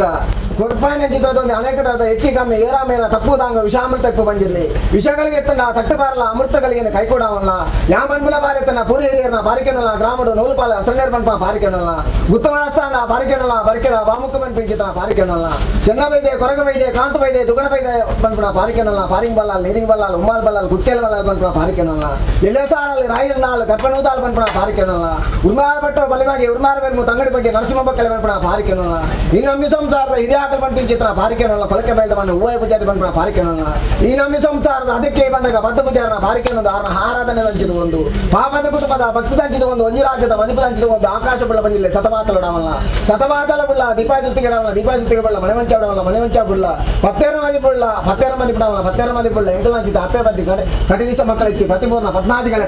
C: ಕೊರ್ಪಾಯನ ಚಿತ್ರದೊಂದು ಅನೇಕ ತರದ ಹೆಚ್ಚಿ ಕಮ್ಮಿ ಏರಾ ಮೇರ ತಪ್ಪು ತಾಂಗ ವಿಷಾಮೃತಕ್ಕೂ ಬಂದಿರಲಿ ವಿಷಗಳಿಗೆ ಎತ್ತನ ತಟ್ಟು ಬಾರಲ್ಲ ಅಮೃತಗಳಿಗೆ ಕೈಕೊಡವಲ್ಲ ಯಾ ಮನ್ಮುಲ ಬಾರೆತ್ತನ ಪೂರಿ ಹಿರಿಯರ್ನ ಬಾರಿಕೆನಲ್ಲ ಗ್ರಾಮಡು ನೂಲುಪಾಲ ಅಸರನೇರ್ ಬನ್ಪ ಬಾರಿಕೆನಲ್ಲ ಗುತ್ತವಳಸ್ಥಾನ ಬಾರಿಕೆನಲ್ಲ ಬರಿಕೆದ ಬಾಮುಖ ಬನ್ಪಿಂಚಿತ ಬಾರಿಕೆನಲ್ಲ ಚೆನ್ನ ಬೈದೆ ಕೊರಗ ಬೈದೆ ಕಾಂತ ಬೈದೆ ದುಗಣ ಬೈದೆ ಬನ್ಪುಣ ಬಾರಿಕೆನಲ್ಲ ಪಾರಿಂಗ್ ಬಲ್ಲಾಲ್ ನೀರಿಂಗ್ ಬಲ್ಲಾಲ್ ಉಮ್ಮಾಲ್ ಬಲ್ಲಾಲ್ ಗುತ್ತೇಲ್ ಬಲ್ಲಾಲ್ ಬನ್ಪುಣ ಬಾರಿಕೆನಲ್ಲ ಎಲೆಸಾರಲ್ಲಿ ರಾಯಿರ್ನಾಲ್ ಕರ್ಪನೂದಾಲ್ ಬನ್ಪುಣ ಬಾರಿಕೆನಲ್ಲ ಉರ್ಮಾರ ಭಟ್ಟ ಬಲಿವಾಗಿ ಉರ್ಮಾರ ಬೆರ್ಮು ತಂಗಡಿ ಬಗ್ಗೆ ನರಸಿಂಹ ಬಕ್ಕಲೆ ಬನ್ಪುಣ ಬಾರಿಕೆನಲ್ಲ ಈ ನಮ್ಮಿ ಸಂಸಾರದ ಹಿರಿಯಾಕಲ್ ಬನ್ಪಿಂಚಿತ್ರ ಬಾರಿಕೆನಲ್ಲ ಕೊಲಕೆ ಬೈದ ಬನ್ನ ಹೂವ ಪೂಜಾರಿ ಬನ್ಪುಣ ಬಾರಿಕೆನಲ್ಲ ಈ ನಮ್ಮಿ ಸಂಸಾರದ ಅದಕ್ಕೆ ಬಂದಾಗ ಬದ್ಧ ಪೂಜಾರನ ಬಾರಿಕೆನೊಂದು ಆರನ ಆರಾಧನೆ ದಂಚಿದ ಒಂದು ಪಾಪದ ಕುಟುಂಬದ ಭಕ್ತಿ ದಂಚಿದ ಒಂದು ಒಂಜಿ ರಾಜ್ಯದ ಮದಿಪು ದಂಚಿದ ಒಂದು ಆಕಾಶ ಬುಳ್ಳ ಬಂದಿಲ್ಲ ಸತಮಾತಲಡವಲ್ಲ ಸತಮಾತಲ ಬುಳ್ಳ ದೀಪಾ ಜೊತೆಗೆ ದೀಪಾ ಜೊತೆಗೆ ಬಳ್ಳ ಮನೆ ಮಂಚ ಬಿಡವಲ್ಲ ಮನೆ ಮಂಚ ಬುಳ್ಳ ಪತ್ತೇರ ಮದಿ ಬುಳ್ಳ ಪತ್ತೇರ ಮದಿ ಬಿಡವಲ್ಲ ಪತ್ತೇರ ಮದಿ ಬುಳ್ಳ ಎಂಟು ಮಂಚಿತ ಅಪ್ಪೆ ಬದ್ದಿ ಕಡೆ ಕಟಿ ದಿವಸ ಮಕ್ಕಳ ಇತ್ತು ಪ್ರತಿಮೂರ್ನ ಪದ್ನಾದಿಗಳ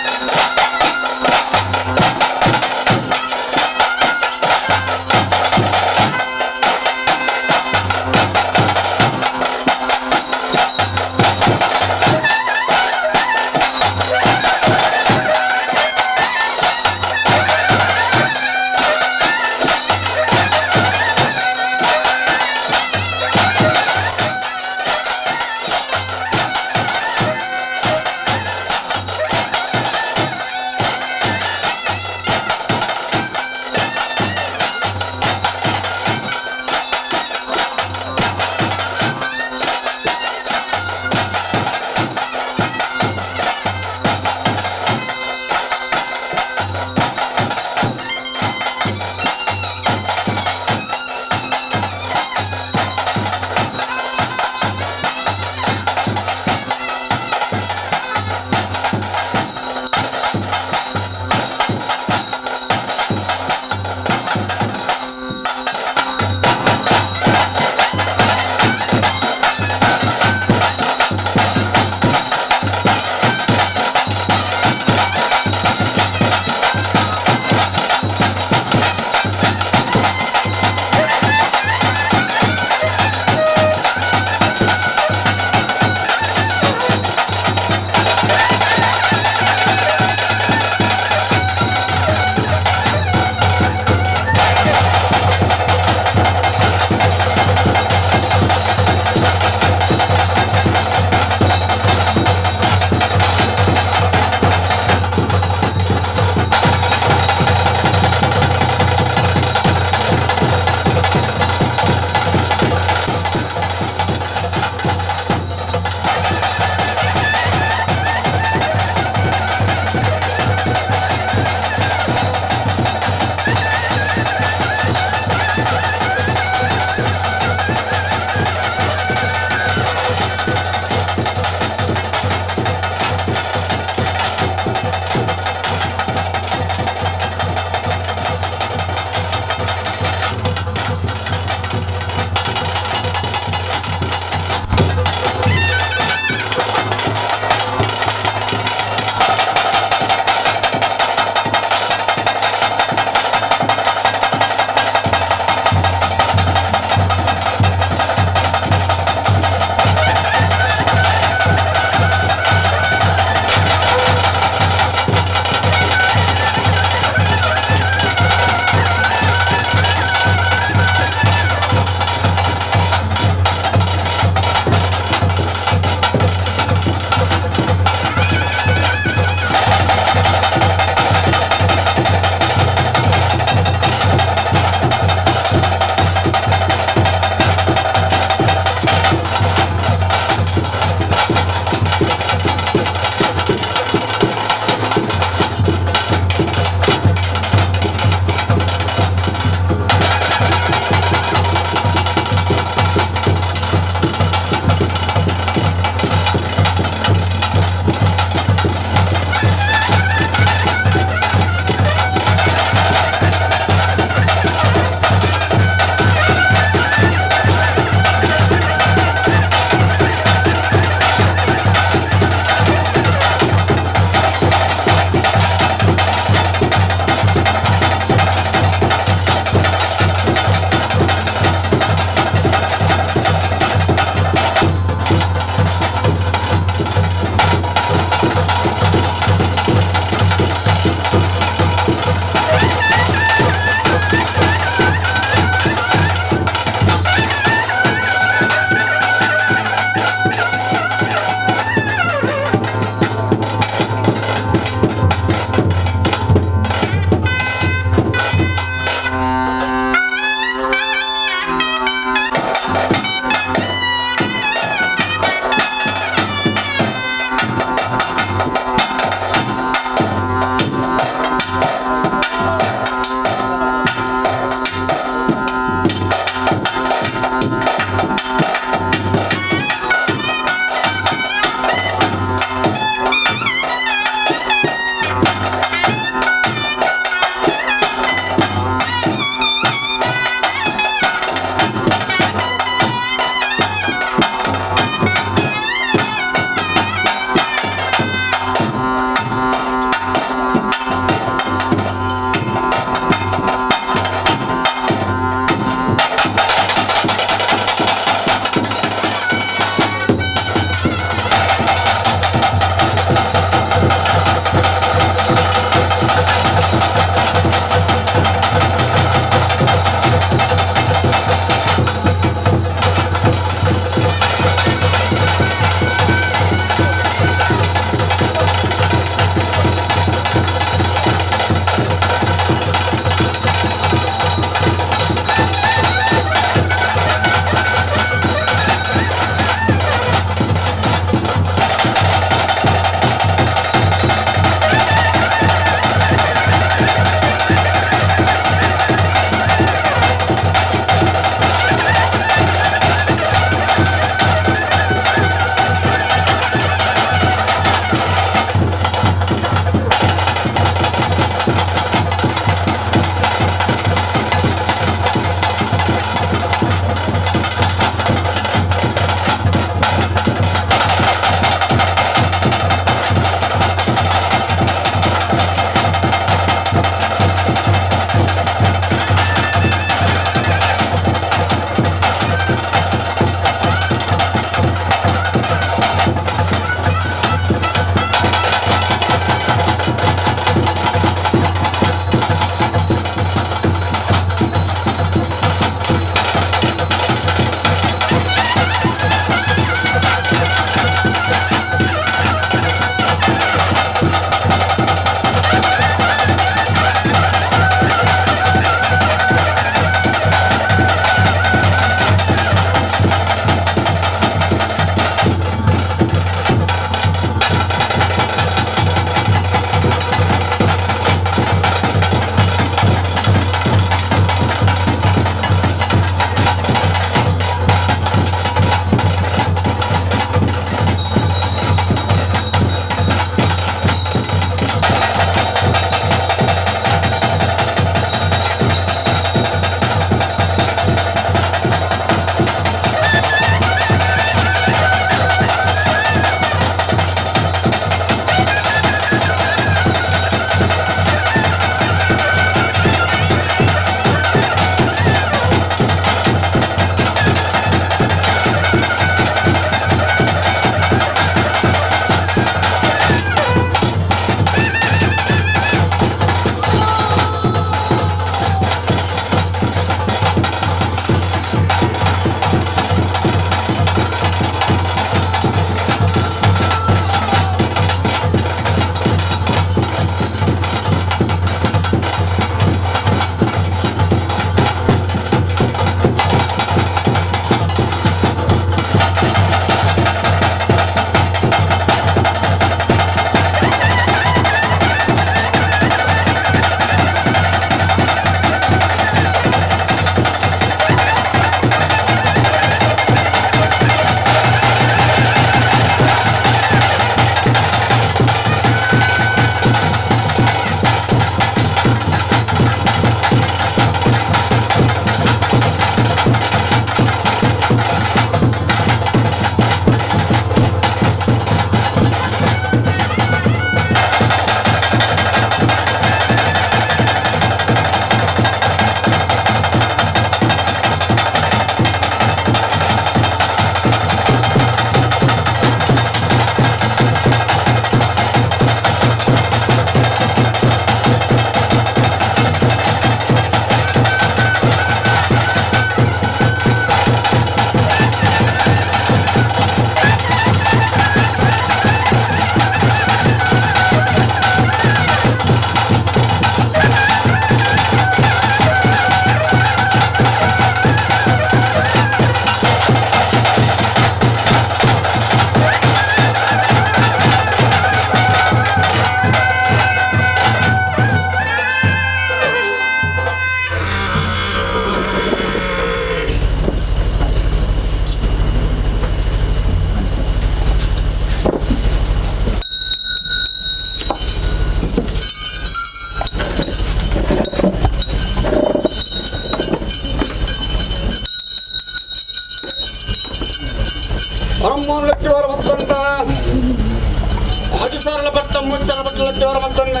A: ಅಚ್ಚರ ಬಟ್ಟಲ ದೇವರ ಮತ್ತೊಮ್ಮೆ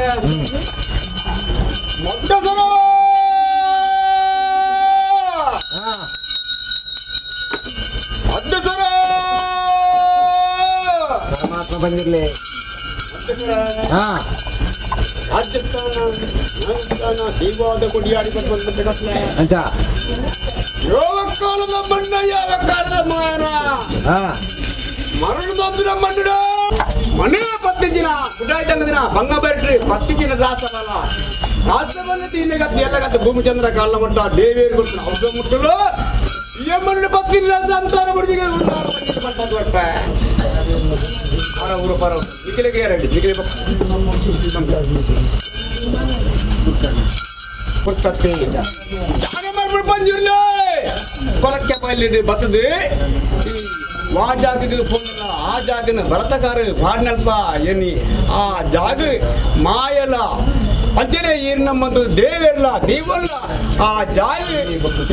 A: ಮೊಟ್ಟಸರ ಅದ್ದಸರ
C: ಪರಮಾತ್ಮ ಬಂದಿರ್ಲಿ. ಹಾ.
A: ರಾಜಸ್ಥಾನ ರಾಜಸ್ಥಾನ ದೀವಾದ ಕೊಡಿಯಾಡಿ ಬಂದ ಕಟ್ಲೆ.
C: ಅಂಚ.
A: ಯಾವ ಕಾಲದ ಬಣ್ಣ, ಯಾವ ಕಾಲದ ಮಾಯನ.
C: ಹಾ.
A: ಮರಣ ದೊಡ್ಡ ಮಣ್ಣು ಮನೆ ಪತ್ತಿನ ಗುಡಾಯಿ ತಂಗದಿನ ಬಂಗ ಬರ್ಟ್ರಿ ಪತ್ತಿನ ರಾಸಬಲ ರಾಸಬಲ ತೀನೆಗತ್ತು ಎಲ್ಲಗತ್ತು ಭೂಮಿಚಂದ್ರ ಕಾಲ ಮಟ್ಟ ದೇವೇರು ಕೊಡ್ತಾನೆ ಔಷಧ ಮುಟ್ಟಲು ಈ ಮಣ್ಣು ಪತ್ತಿನ ರಾಸ ಅಂತಾರ ಬಡಿಗೆ ಪರ ಊರು ಪರ ನಿಖಿಲಿಗೆ ರೆಡಿ ನಿಖಿಲಿ ಪುರ್ತತ್ತೆ ಜಾಗ ಮಾಡ್ಬಿಡು ಬಂದಿರ್ಲಿ ಕೊಲಕ್ಕೆ ಬಯಲಿಡಿ ಬರ್ತದೆ. ಆ ಜಾಗಕ್ಕೆ ಪೋಂಡಲ್ಲ, ಆ ಜಾಗನ ಭರತಕಾರ ಬಾಡ್ನಲ್ಪ ಎನ್ನಿ ಆ ಜಾಗ ಮಾಯಲ ಅಂಚನೆ ಈರ್ ನಮ್ಮದು ದೇವೆರ್ಲ ದೇವಲ್ಲ ಆ ಜಾಗ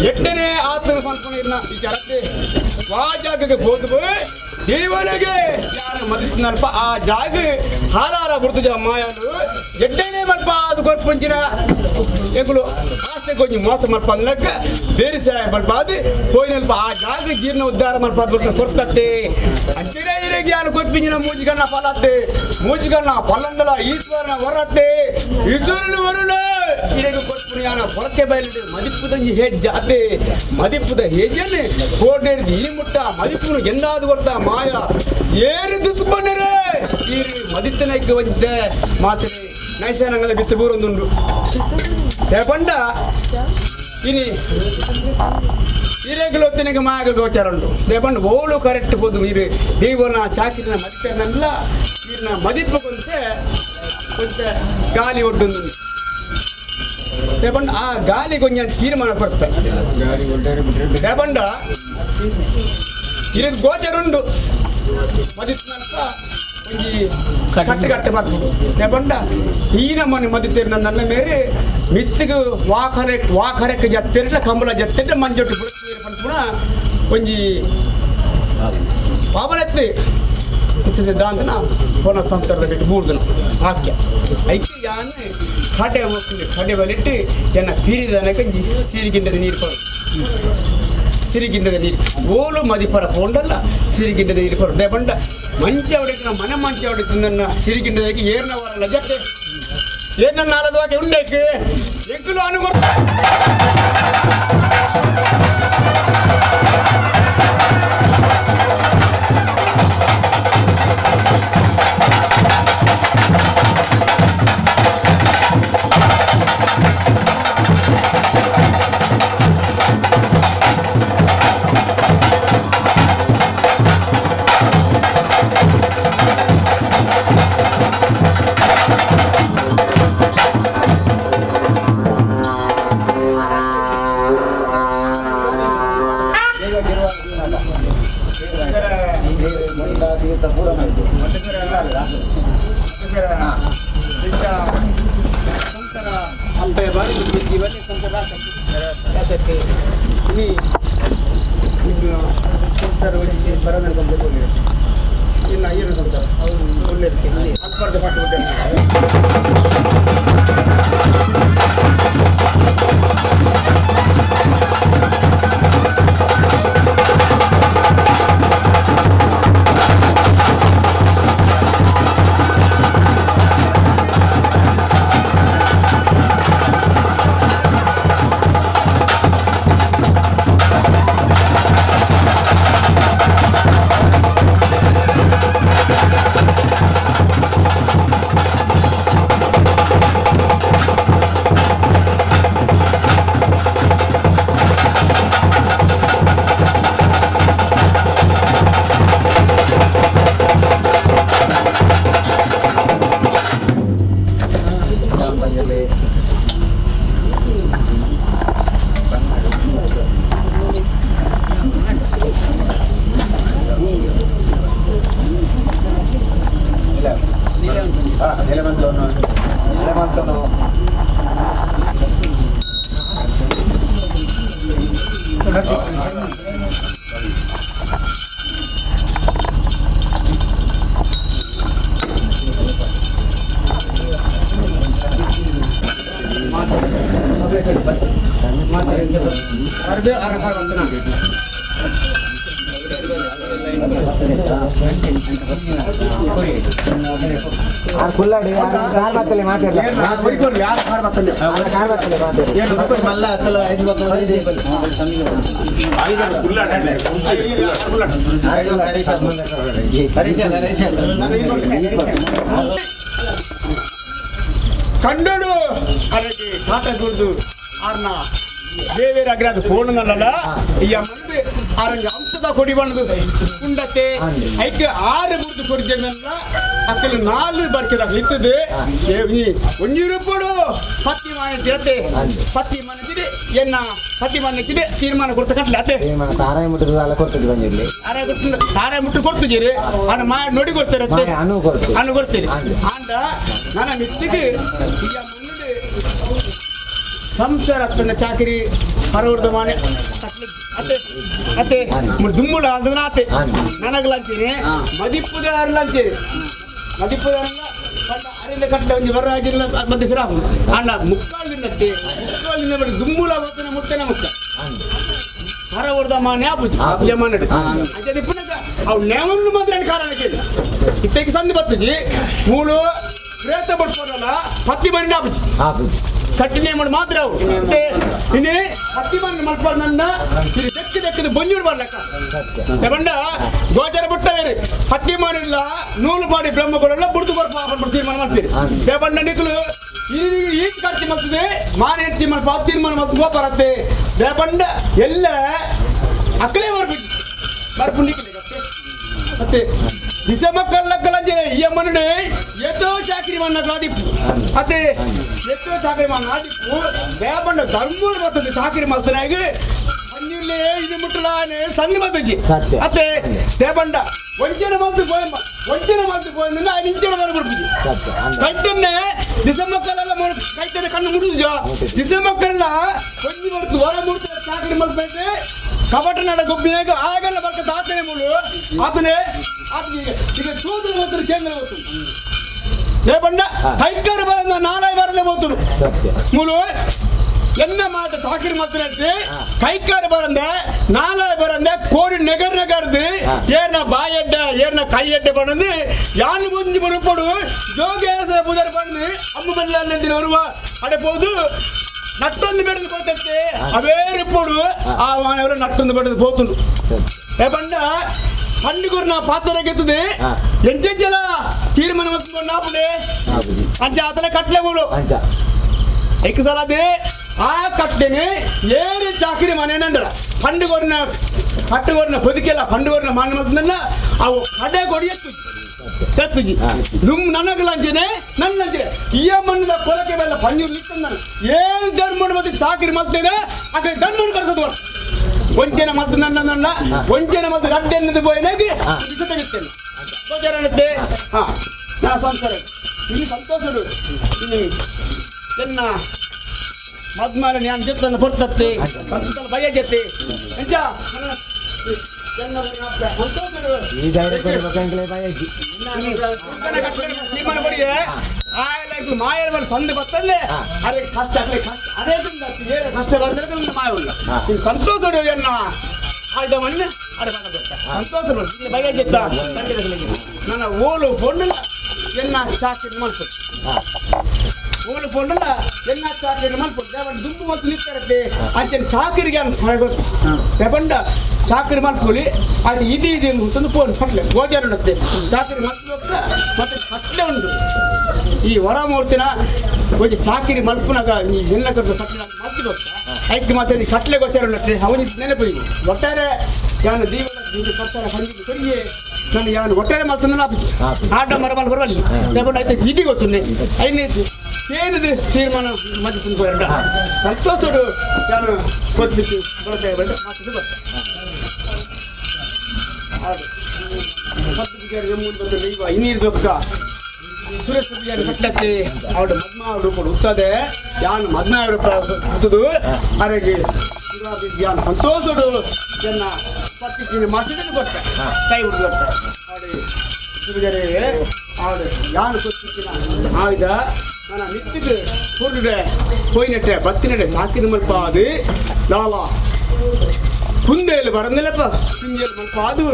A: ಎಟ್ಟನೆ ಆತನ ಪನ್ಪುನ ಇರ್ನ ವಿಚಾರಕ್ಕೆ ಆ ಜಾಗಕ್ಕೆ ಹೋದ್ವು ದೇವನಿಗೆ ಯಾರ ಮದಿಸ್ನಲ್ಪ ಆ ಜಾಗ ಹಾಲಾರ ಬುರ್ತುಜ ಮಾಯಲು ಎಡ್ಡನೆ ಮಲ್ಪ ಅದು ಕೊರ್ಪುಂಚಿನ ಎಂಕುಲು ಆಸೆ ಕೊಂಚ ಮೋಸ ಮಲ್ಪ ಅನ್ಲಕ್ಕ ಬೇರೆ ಸಹಾಯ ಮಲ್ಪ ಅದು ಹೋಯ್ನಲ್ಪ ಆ ಜಾಗ ಜೀರ್ಣ ಉದ್ಧಾರ ಮಲ್ಪ ಅದು ಕೊರ್ತತ್ತೆ. ಅಂಚನೆ ಇರಗೆ ಯಾರು ಕೊರ್ಪಿಂಜಿನ ಮೂಜಿಗಣ್ಣ ಫಲತ್ತೆ ಮೂಜಿಗಣ್ಣ ಫಲಂದಲ ಈಶ್ವರನ ವರತ್ತೆ ಈಶ್ವರನ ವರುಣ ಇರಗೆ ಕೊರ್ಪುನ ಯಾನ ಹೊರಕೆ ಬಯಲಿದೆ ಮದಿಪ್ಪುದಂಜಿ ಹೆಜ್ಜಾತೆ ಮದಿಪ್ಪುದ ಹೆಜ್ಜೆನೆ ಕೋಟೆಡ್ದು ಈ ಮುಟ್ಟ ಮದಿಪ್ಪುನು ಎಂದಾದು ಕೊಡ್ತಾ ಮಾಯ ಏರು ದುಸ್ಪಣ್ಣರೇ ಈರು ಮದಿತ್ತನಕ್ಕೆ ಒಂದೆ ಮಾತನೆ ನೈಶಾನಂಗದ ಬಿತ್ತು ಬೂರೊಂದುಂಡು ಪಂಡ ಇನಿ ಹಿರೇಗಲು ಹೊತ್ತಿನಿಗೆ ಮಾಯಗ ಗೋಚಾರ ಉಂಟು. ದೇಪಂಡ ಓಲು ಕರೆಕ್ಟ್ ಪೋದು ಇರು ದೇವನ ಚಾಕಿನ ಮದಿತ್ತನಲ್ಲ ಈರಿನ ಮದಿಪ್ಪು ಕೊಂತೆ ಕೊಂತೆ ಗಾಲಿ ಒಡ್ಡೊಂದು. ದೇಪಂಡ ಆ ಗಾಲಿ ಕೊಂಚ ತೀರ್ಮಾನ ಕೊಡ್ತಾರೆ. ದೇಪಂಡ ಇರು ಗೋಚಾರ ಉಂಡು ಮದಿತ್ತನಲ್ಪ ಒಂಜಿ ಕಟ್ಟು ಕಟ್ಟು ಬರ್ಬೋದು. ದೇಪಂಡ ಈ ನಮ್ಮನೆ ಮದಿತ್ತೇರಿ ನನ್ನ ಮೇರೆ ಮಿತ್ತಿಗೆ ವಾಖರೆ ವಾಖರೆಕ್ ಜತ್ತಿರ್ಲ ಕಂಬಳ ಜತ್ತಿರ್ಲ ಮಂಜೊಟ್ಟು ಬುಡಕ್ಕೆ ಪನ್ಪುನ ಒಂಜಿ ಪಾಪನತ್ತಿ ಇತ್ತದೆ ದಾಂತನ ಪೋನ ಸಂಸಾರದ ಬಿಟ್ಟು 3 ದಿನ ಹಾಕ್ಯ ಐಕೆ ಯಾನ್ ಕಡೆ ಹೋಗ್ತೀನಿ ಕಡೆ ಬಲಿಟ್ಟು ಜನ ಪೀರಿದನಕ ಸಿರಿಗಿಂಡದ ನೀರು ಕೊಡು ಸಿರಿಗಿಂಡದ ನೀರು ಓಲು ಮದಿಪರ ಪೋಂಡಲ್ಲ ಸಿರಿಗಿಂಡದ ನೀರು ಕೊಡು. ದೇಪಂಡ ಮಂಚ ಅವಡಿಗೆ ಮನೆ ಮಂಚ ಅವಡಿಗೆ ನನ್ನ ಸಿರಿಗಿಂಡದಕ್ಕೆ ಏರ್ನ ವಾರಲ್ಲ ಜತ್ತೆ ಏರ್ನ ನಾಲದವಾಗಿ ಉಂಡಕ್ಕೆ ಎಂಕುಲು ಅನುಗೊ
B: ಕಂಡೋಡು ಅದಕ್ಕೆ ಕಾಟ ಗುರ್ದು ಆರ್ನ ದೇವೇರ ಅಗ್ರದ ಫೋನ್ ಈ ಮಂದಿ ಆರಂಗ ಅಂಶದ ಕೊಡಿ ಬಂದು ಕುಂಡತೆ ಐಕೆ ಆರು ಗುರ್ದು ಕೊಡಿದ್ದೇನಲ್ಲ ಅಕ್ಕಲು ನಾಲ್ಕು ಬರ್ಕೆದ ಇತ್ತದು ಒಂಜಿ ರೂಪಾಡು ಪತ್ತಿ ಮಾನ ತಿರತೆ ಪತ್ತಿ ಮನಕ್ಕಿದೆ ಎನ್ನ ಪತ್ತಿ ಮನಕ್ಕಿದೆ ತೀರ್ಮಾನ ಕೊಡ್ತ ಕಟ್ಲೆ ಅತ್ತೆ
C: ತಾರಾಯ ಮುಟ್ಟು ಕೊಡ್ತದೆ ಬಂದಿರ್ಲಿ
B: ಆರಾಯ ಕೊಡ್ತು ತಾರಾಯ ಮುಟ್ಟು ಕೊಡ್ತಿದ್ದೀರಿ ಅಣ್ಣ ಮಾ ನೋಡಿ ಕೊಡ್ತಾರೆ
C: ಅನು ಕೊಡ್ತೀರಿ
B: ಅನು ಕೊಡ್ತೀರಿ ಅಂಡ ನನ್ನ ಮಿತ್ತಿಗೆ ಈಗ ಮಣ್ಣು ಸಂಸಾರ ತನ್ನ ಚಾಕರಿ ಹರವರ್ದ ಮಾನೆ ಅತ್ತೆ ಅತ್ತೆ ದುಮ್ಮುಡ ಅದನ್ನ ಆತೆ ನನಗಲಂತೀನಿ ಮದಿಪ್ಪುದಾರಲಂತೀರಿ ಮದಿಪ್ಪುದಾರಲ್ಲ ಕಂಡ ಅರಿಂದ ಕಟ್ಟಲೆ ಒಂಜಿ ವರರಾಜಿಲ್ಲ ಮಧ್ಯೆ ಸಿರ ಅಣ್ಣ ಮುಕ್ಕಾಲು ದಿನತ್ತೆ ಮುಕ್ಕಾಲು ದಿನ ಬರೀ ದುಮ್ಮುಲ ಅವತ್ತನ ಮುಟ್ಟನೆ ಮುಕ್ಕ ಹರವರ್ದ ಮಾನೆ ಆಪುಜಿ ಯಮನಡು ಅಂಚೆ ದಿಪ್ಪುನಗ ಅವು ನೇಮನ್ನು ಮಾತ್ರ ಕಾರಣ ಕೇಳಿ ಇತ್ತಕ್ಕೆ ಸಂಧಿ ಬತ್ತುಜಿ ಮೂಲು ಪ್ರೇತ ಬಡ್ಕೊಡಲ್ಲ ಪತ್ತಿ ಬರಿ ಆಪುಜಿ ಕಟ್ಟಿನೇ ಮಾಡಿ ಮಾತ್ರ ಅವು ಮತ್ತೆ ಇನ್ನೇ ಹತ್ತಿ ಮಣ್ಣು ಮಲ್ಪಾಡ್ ನನ್ನ ಇದು ದೆಕ್ಕಿ ದೆಕ್ಕಿದ ಬೊಂಜೂರು ಮಾಡ್ಲಕ್ಕ ತಗೊಂಡ ಗೋಚರ ಬುಟ್ಟ ಬೇರೆ ಹತ್ತಿ ಮಾಡಿಲ್ಲ ನೂಲು ಮಾಡಿ ಬ್ರಹ್ಮಗಳೆಲ್ಲ ಬುಡ್ದು ಬರ್ಪ ಹಾಕೊಂಡು ತೀರ್ಮಾನ ಮಾಡ್ತೀರಿ ದೇವಣ್ಣ ನಿಕ್ಲು ಈ ಖರ್ಚು ಮಾಡ್ತದೆ ಮಾನ ಹೆಂಡತಿ ಮಲ್ಪ ತೀರ್ಮಾನ ಮಾಡ್ತು ಗೋಪರತ್ತೆ ದೇವಣ್ಣ ಎಲ್ಲ ಅಕ್ಕಲೇ ಬರ್ಬಿಟ್ಟು ಬರ್ಪು ನಿಕ್ಲೆ ಮತ್ತೆ ನಿಜ ಮಕ್ಕಳ ಈ ಅಮ್ಮನುಡೆ ಎತ್ತೋ ಚಾಕರಿ ಮನ್ನ ಆದಿಪ್ಪು ಅತ್ತೆ ಎತ್ತೋ ಚಾಕರಿ ಮನ್ನ ಆದಿಪ್ಪು ದೇವಣ್ಣ ಧರ್ಮೂರು ಬರ್ತದೆ ಚಾಕರಿ ಮಾಡ್ತಾನೆ ಪಂಜುರ್ಲಿ ಇದು ಮುಟ್ಟಲಾನೆ ಸಂಧಿ ಬರ್ತಜಿ ಅತ್ತೆ ದೇವಣ್ಣ ವಂಚನೆ ಮಾಡ್ತು ಗೋಯಂಬ ವಂಚನೆ ಮಾಡ್ತು ಗೋಯಂದ ನಿಂಚನೆ ಬರ್ಬಿಡ್ಬಿಜಿ ಕೈತನ್ನೆ ದಿಸ ಮಕ್ಕಳೆಲ್ಲ ಕೈತನ್ನೆ ಕಣ್ಣು ಮುಡುದು ದಿಸ ಮಕ್ಕಳೆಲ್ಲ ಒಂಜಿ ಬರ್ತು ಹೊರ ಮುಡ್ತಾರೆ ಚಾಕರಿ ಮಾಡ್ಬೇಕು ಕಬಟ ನಡ ಗೊಬ್ಬಿನಾಗ ಆಗಲ್ಲ ಬರ್ಕ ಆತನೇ ಮುಳು ಆತನೇ ಆತನಿಗೆ ಈಗ ಚೂದ್ರ ಹೋಗ್ತಾರೆ ಕೇಂದ್ರ ಹೋಗ್ತಾರೆ ರೇಪಣ್ಣ ಕೈಕರ್ ಬರಂದ ನಾನಾಯ್ ಬರದೆ ಹೋಗ್ತರು ಮುಳು ಎನ್ನ ಮಾತ ಚಾಕರಿ ಮಾತ್ರ ಕೈಕಾರ ಬರಂದ ನಾಲಾಯ್ ಬರಂದ ಕೋಡಿ ನೆಗರ್ ನೆಗರ್ದು ಏರ್ನ ಬಾಯಡ್ಡ ಏರ್ನ ಕೈಯಡ್ಡ ಬಂದು ಯಾನು ಮುಂಜಿ ಬರುಪಡು ಜೋಗೇರಸರ ಪೂಜಾರಿ ಬಂದು ಅಮ್ಮ ಬಲ್ಲ ಬರುವ ಅಡೆ போது ನಟ್ಟೊಂದು ಬೆಳೆದು పోతే ಅವೇ ರಿಪ್ಪುಡು ಆ ವಾಣೆಯವರು ನಟ್ಟೊಂದು ಬೆಳೆದು పోతుండు ಏಪಂಡ పండుగ నా పాత్ర ಗೆತ್ತದೆ ಎಂచెಂచెಲ ತೀರ್ಮಾನ ಮಲ್ತೊಂಡು ನಾಪುಡೆ ಅಂಚ ಆತನ ಕಟ್ಲೆ ಮೂಲು ಎಕ್ಕ ಸಲ ಅದೇ ಆ ಕಟ್ಟೆನೆ ಏರು ಚಾಕರಿ ಮನೇನಂದ್ರ పండుగొరిన పట్టుకొరిన పొదికెల పండుగొరిన మాన మల్తుందన్న ಅವು ಕಡೆ ಕೊಡಿ ಎತ್ತುಜಿ ದುಮ್ ನನಗಲಂಚನೆ ನನ್ನಂಚನೆ ಈ ಮಣ್ಣದ ಕೊಲಕೆ ಬೆಲ್ಲ ಪಂಜೂರು ನಿತ್ತಂದನು ಏನು ಧರ್ಮಡು ಮತ್ತೆ ಚಾಕರಿ ಮಲ್ತೇನೆ ಅక్కడ ಧರ್ಮಡು ಕರ್ಸದು ಒಂಚೆನ ಮದ್ದು ನನ್ನ ನನ್ನ ಒಂಚೆನ ಮದ್ದು ರಡ್ಡೆನ್ನದು ಪೋಯಿನಾಗಿ ವಿಷ ತೆಗಿಸ್ತೇನೆ ಗೋಚರಣತ್ತೆ ಹಾ ನಾ ಸಂಸಾರ ಇಲ್ಲಿ ಸಂತೋಷಡು ಇಲ್ಲಿ ಎನ್ನ ಮದ್ಮಾಲ ನಾನು ಜೊತ್ತನ್ನು ಕೊಡ್ತತ್ತೆ ಸಂತೋಷ ಭಯ ಜೊತೆ ಎಂಚ
C: ಈ ಧೈರ್ಯ ಕೊಡ್ಬೇಕಂತಲೇ ಬಯಜಿ
B: ತೀರ್ಮಾನ ಕೊಡಿಗೆ ಆಯಲಾಗಿ ಮಾಯರ ಮೇಲೆ ಸಂದು ಬರ್ತದೆ ಅದೇ ಕಷ್ಟ ಅದೇ ಕಷ್ಟ ಅದೇ ಏನು ಕಷ್ಟ ಬರ್ತದೆ ಮಾಯ ಉಲ್ಲ ಸಂತೋಷ ಎನ್ನ ಆಯ್ದ ಮಣ್ಣು ಅಡೆ ಸಂತೋಷ ಭಯ ಜೊತ್ತ ನನ್ನ ಓಲು ಪೊಣ್ಣುಲ ಎನ್ನ ಚಾಕರಿ ಮಲ್ಪು ಓಲು ಪೊಣ್ಣುಲ ಎನ್ನ ಚಾಕರಿ ಮಲ್ಪು ದೇವನ ದುಂಬು ಮತ್ತು ನಿಂತಿರತ್ತೆ ಅಂಚೆ ಚಾಕರಿಗೆ ಅಂತ ಗೊತ್ತು ದೇವಂಡ ಚಾಕರಿ ಮಲ್ಪುಲಿ ಅದು ಇದು ಇದು ಅಂತಂದು ಫೋನ್ ಕಟ್ಲೆ ಗೋಚಾರ ಉಂಟತ್ತೆ ಚಾಕರಿ ಮಲ್ಪು ಮತ್ತೆ ಕಟ್ಲೆ ಉಂಟು ಈ ವರಮೂರ್ತಿನ ಒಂಜಿ ಚಾಕಿರಿ ಮಲ್ಪುನಾಗ ಈ ಜನ ಕಟ್ಟ ಕಟ್ಲೆ ಮಲ್ತಿ ಗೊತ್ತಾ ಐಕ್ ಮಾತ್ರ ಈ ಕಟ್ಲೆ ಗೋಚಾರ ಉಂಟತ್ತೆ ಅವನಿಗೆ ನೆನಪು ಒಟ್ಟಾರೆ ಯಾನು ಜೀವನ ಕೊಡ್ತಾರೆ ಸಂಗೀತ ಸರಿಯೇ ನಾನು ಯಾನು ಒಟ್ಟಾರೆ ಮಲ್ತಂದ್ರೆ ಆಟ ಮರ ಮಲ್ ಬರವಲ್ಲಿ ದೇವಣ್ಣ ಐತೆ ಇಡಿ ಗೊತ್ತುಂಡೆ ಐನೇ ಏನದು ತೀರ್ಮಾನ ಮಧ್ಯ ತುಂಬ ಎರಡ ಸಂತೋಷಡು ಯಾನು ಕೊಟ್ಬಿಟ್ಟು ಬರುತ್ತೆ ಬಂದು ಮಾತಿದ್ದು ಬರ್ತಾರೆ ಇನ್ನೀರು ಬೇಕಾ ಸುರೇಶ್ ಪೂಜಾರಿ ಕಟ್ಲತ್ತೆ ಅವಳು ಮದ್ಮ ಅವರು ಕೂಡ ಉತ್ತದೆ ಯಾನು ಮದ್ಮ ಅವರು ಹುತ್ತದು ಹಾಗಾಗಿ ಯಾನು ಸಂತೋಷಡು ಜನ ಪತ್ತಿ ಮಾಸಿದನ್ನು ಕೊಟ್ಟ ಕೈ ಹುಡುಗ ಅವಳು ಪೂಜಾರಿ ಅವಳು ಯಾನು ಕೊಟ್ಟಿನ ಆಯ್ದ ನನ್ನ ನನ ಮಿತ್ತಿಗೆ ಪೂರ್ಣಡೆ ಪೋಯಿನಟ್ಟೆ ಬತ್ತಿನಡೆ ಚಾಕಿರಿ ಮಲ್ಪಾದು ಲಾಲ ಕುಂದೇಲು ಬರಂದಿಲ್ಲಪ್ಪ ಕುಂದೇಲು ಮಲ್ಪಾದು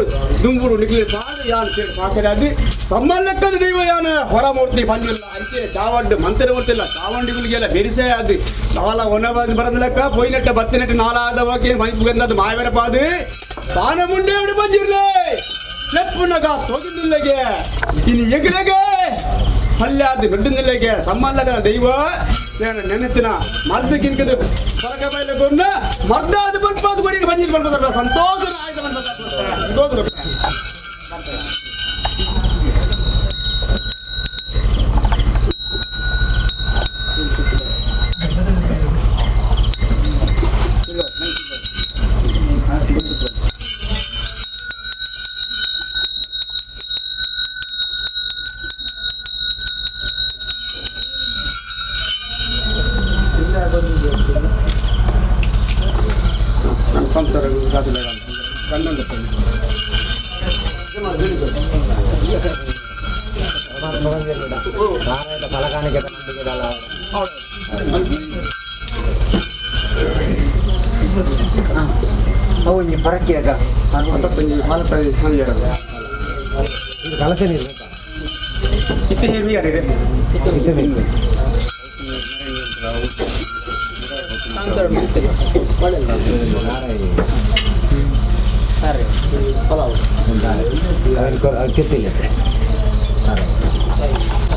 B: ದುಂಬುರು ನಿಕ್ಲಿ ಪಾದು ಯಾನ್ ಸೇರಿ ಪಾಸರಾದು ಸಮ್ಮಲ್ಲಕ್ಕದ ದೈವ ಯಾನ ಹೊರಮೂರ್ತಿ ಬಂದಿಲ್ಲ ಅಂಚೆ ಚಾವಂಡು ಮಂತ್ರಮೂರ್ತಿ ಇಲ್ಲ ಚಾವಂಡಿಗಳಿಗೆಲ್ಲ ಬೆರಿಸೇ ಅದು ಲಾಲ ಒನ ಬರಂದಿಲ್ಲಕ್ಕ ಪೋಯಿನಟ್ಟೆ ಬತ್ತಿನಟ್ಟೆ ನಾಲಾದ ಓಕೆ ಮೈಪುಗಂದದು ಮಾಯವರ ಪಾದು ತಾನ ಮುಂಡೆ ಬಂದಿರ್ಲೇ ಲೆಪ್ಪುನಗ ತೋಗಿಂದಿಲ್ಲಗೆ ಇನ್ನು ಎಗಲೆಗೆ ಪಲ್ಯಾದ ನಡ್ಡುಂದಿಲ್ಲಗೆ ಸಮ್ಮಲ್ಲದ ದೈವ ನೆನೆತಿನ ಮದ್ದು ಗಿನ್ಕದ ಪರಕ ಬೈಲಗೊಂಡ ಮರ್ದಾದ ಬಲ್ಪಾದ ಕೊರಿಗೆ ಬಂಜಿಲ್ ಬಲ್ಪದ ಸಂತೋಷ ಆಯ್ತು ಸಂತೋಷ. ನಮ್ಮ ಸಂಸಾರ ಕಾಸು ಬೇಡ ಗಂಡನ
A: ಅವು ಪರಕ್ಕಿಯಾಗ
B: ಅತ್ತೊಂಜಿ ಹಾಲತ್ತ
C: ಕಲಸೆ ನೀರು
B: ಇತ್ತೆ ಹೇಳಿ ಯಾರಿದೆ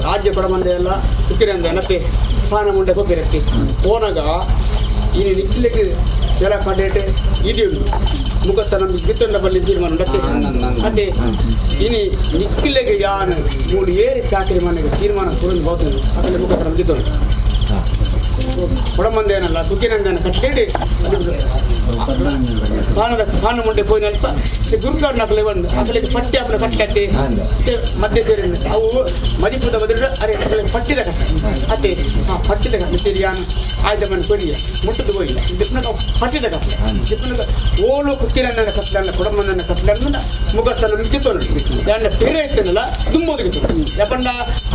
B: ರಾಜ್ಯ ಕೊಡಮಂದೆ ಎಲ್ಲ ಉಕ್ಕಿರಂದ ನತ್ತೆ ಸಾನ ಮುಂಡೆ ಕೊಪ್ಪಿರತ್ತಿ ಹೋನಾಗ ಇನಿ ನಿಕ್ಕಿಲಿಕ್ಕೆ ಎಲ್ಲ ಕಡೆಟೆ ಇದು ಮುಖತ್ತ ನಮ್ಗೆ ಗಿತ್ತಂಡ ಬಲ್ಲಿ ತೀರ್ಮಾನ ಉಂಡತ್ತೆ ಅತ್ತೆ ಇನಿ ನಿಕ್ಕಿಲೆಗೆ ಯಾನು ಮೂಡು ಏರಿ ಚಾಕರಿ ಮನೆಗೆ ತೀರ್ಮಾನ ಕೊಡಲು ಹೋಗ್ತದೆ ಅದರಲ್ಲಿ ಮುಖತ್ತ ನಮ್ಗೆ ಗಿತ್ತಂಡು ಕೊಡಮಂದೇನಲ್ಲ ಕುಕ್ಕಿನಂದೇನ ಕಟ್ಟಿ ಸಾಣದ ಸಾಣ ಮುಂಡೆ ಪೋಯಿನಲ್ಪ ಗುರುಕಾಡ್ ನಕಲೆ ಬಂದು ಅಸಲಿಗೆ ಪಟ್ಟಿ ಅಪ್ಪನ ಕಟ್ಟಿ ಮಧ್ಯೆ ಸೇರಿ ಅವು ಮದಿಪುದ ಬದಲು ಅರೆ ಅಸಲಿಗೆ ಪಟ್ಟಿದ ಕಟ್ಟ ಅತ್ತೆ ಆ ಪಟ್ಟಿದ ಕಟ್ಟ ಯಾನು ಆಯ್ದ ಮನೆ ಕೊರಿಯ ಮುಟ್ಟದ ಹೋಗಿಲ್ಲ ದಿಪ್ಪನಕ ಪಟ್ಟಿದ ಕಟ್ಟ ದಿಪ್ಪನಕ ಓಲು ಕುಕ್ಕಿನನ್ನ ಕಟ್ಲನ್ನ ಕೊಡಮನ್ನ ಕಟ್ಲನ್ನ ಮುಗತ್ತನ ಮಿಕ್ಕಿತ್ತೋನು ಯಾನ ಬೇರೆ ಇತ್ತನಲ್ಲ ತುಂಬೋದು ಕಿತ್ತು ಯಾಕಂಡ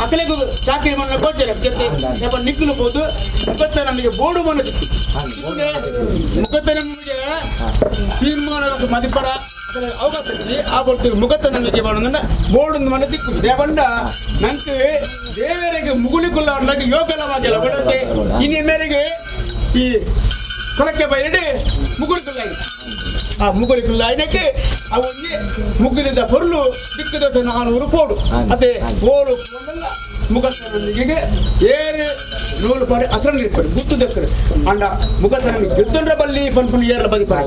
B: ಅಕಲೆಗೂ ಚಾಕರಿ ಮಣ್ಣ ಗೋಚರ ಜೊತೆ ಯಾಕಂಡ ನಿಕ್ಕಲು ಬೋದು ಮುಗತ್ತ ನಮಗೆ ಬೋಡು ಮಣ್ಣು ಸಿಕ್ತು ಮುಗತ್ತ ನಮಗೆ ತೀರ್ಮಾನ ಮದಿಪರ ಅವಕಾಶ ಆ ಕೊಡ್ತೀವಿ ಮುಗತ್ತ ನಮಗೆ ಮಾಡೋದನ್ನ ಬೋರ್ಡ್ ಮನೆ ದಿಕ್ಕು ಯಾಕಂಡ ನಂಗೆ ದೇವರಿಗೆ ಮುಗುಲಿಕುಲ್ಲ ಅಂದಾಗ ಯೋಗಲವಾಗಿಲ್ಲ ಬಡತೆ ಇನ್ನು ಮೇರೆಗೆ ಈ ಕೊಳಕ್ಕೆ ಬೈರಡಿ ಮುಗುಲಿಕುಲ್ಲ ಆ ಮುಗುಲಿಕುಲ್ಲ ಐನಕ್ಕೆ ಅವು ಮುಗುಲಿದ ಪೊರ್ಲು ದಿಕ್ಕದ ನಾನೂರು ಪೋಡು ಅದೇ ಓರು ಮುಗತ್ತನೊಂದಿಗೆ ಏರು ನೂಲು ಪರಿ ಅಸರನ್ ಇರ್ಪಡು ಗುತ್ತು ದಕ್ಕರು ಅಂಡ ಮುಗತನ ಗೆದ್ದುಂಡ್ರ ಬಲ್ಲಿ ಪನ್ಪುನ್ ಏರ್ಲ ಬದಿ ಪರ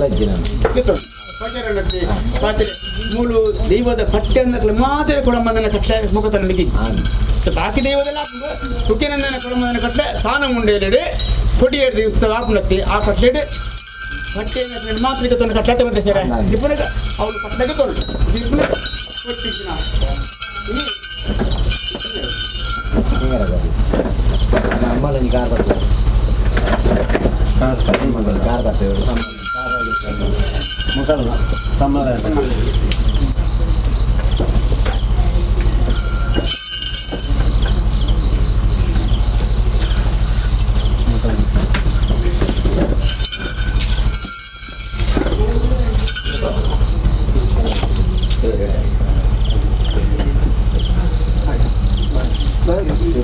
B: ಪಾತ್ರೆ ಮೂಲು ದೈವದ ಪಟ್ಟೆ ಅನ್ನಕ್ಲೆ ಮಾತ್ರ ಕೊಡಂಬಂದನ ಕಟ್ಲೆ ಮುಖತನ ಮಿಗಿ ಬಾಕಿ ದೈವದೆಲ್ಲ ಕುಕ್ಕಿನಂದನ ಕೊಡಂಬಂದನ ಕಟ್ಲೆ ಸಾನ ಮುಂಡೆಯಲ್ಲಿಡೆ ಕೊಡಿಯೇರು ದಿವಸದ ಆಪುನತ್ತಿ ಆ ಕಟ್ಲೆಡೆ ಪಟ್ಟೆ ಮಾತ್ರ ತೊಂದರೆ ಕಟ್ಲತ್ತೆ ಬಂದೆ ಸರ್ ಇಪ್ಪನಗ ಅವಳು ಕಟ್ಲೆಗೆ ತೊಂದರೆ ಇಪ್ಪನ ಕೊಟ್ಟಿದ್ದಿನ
C: ಅಮ್ಮಲ್ಲಿ ಕಾರ್ ಬರ್ತದೆ ಕಾರ್ ಬರ್ತೇವೆ.
A: ಮುಸಲ್ನ ತಮ್ಮದ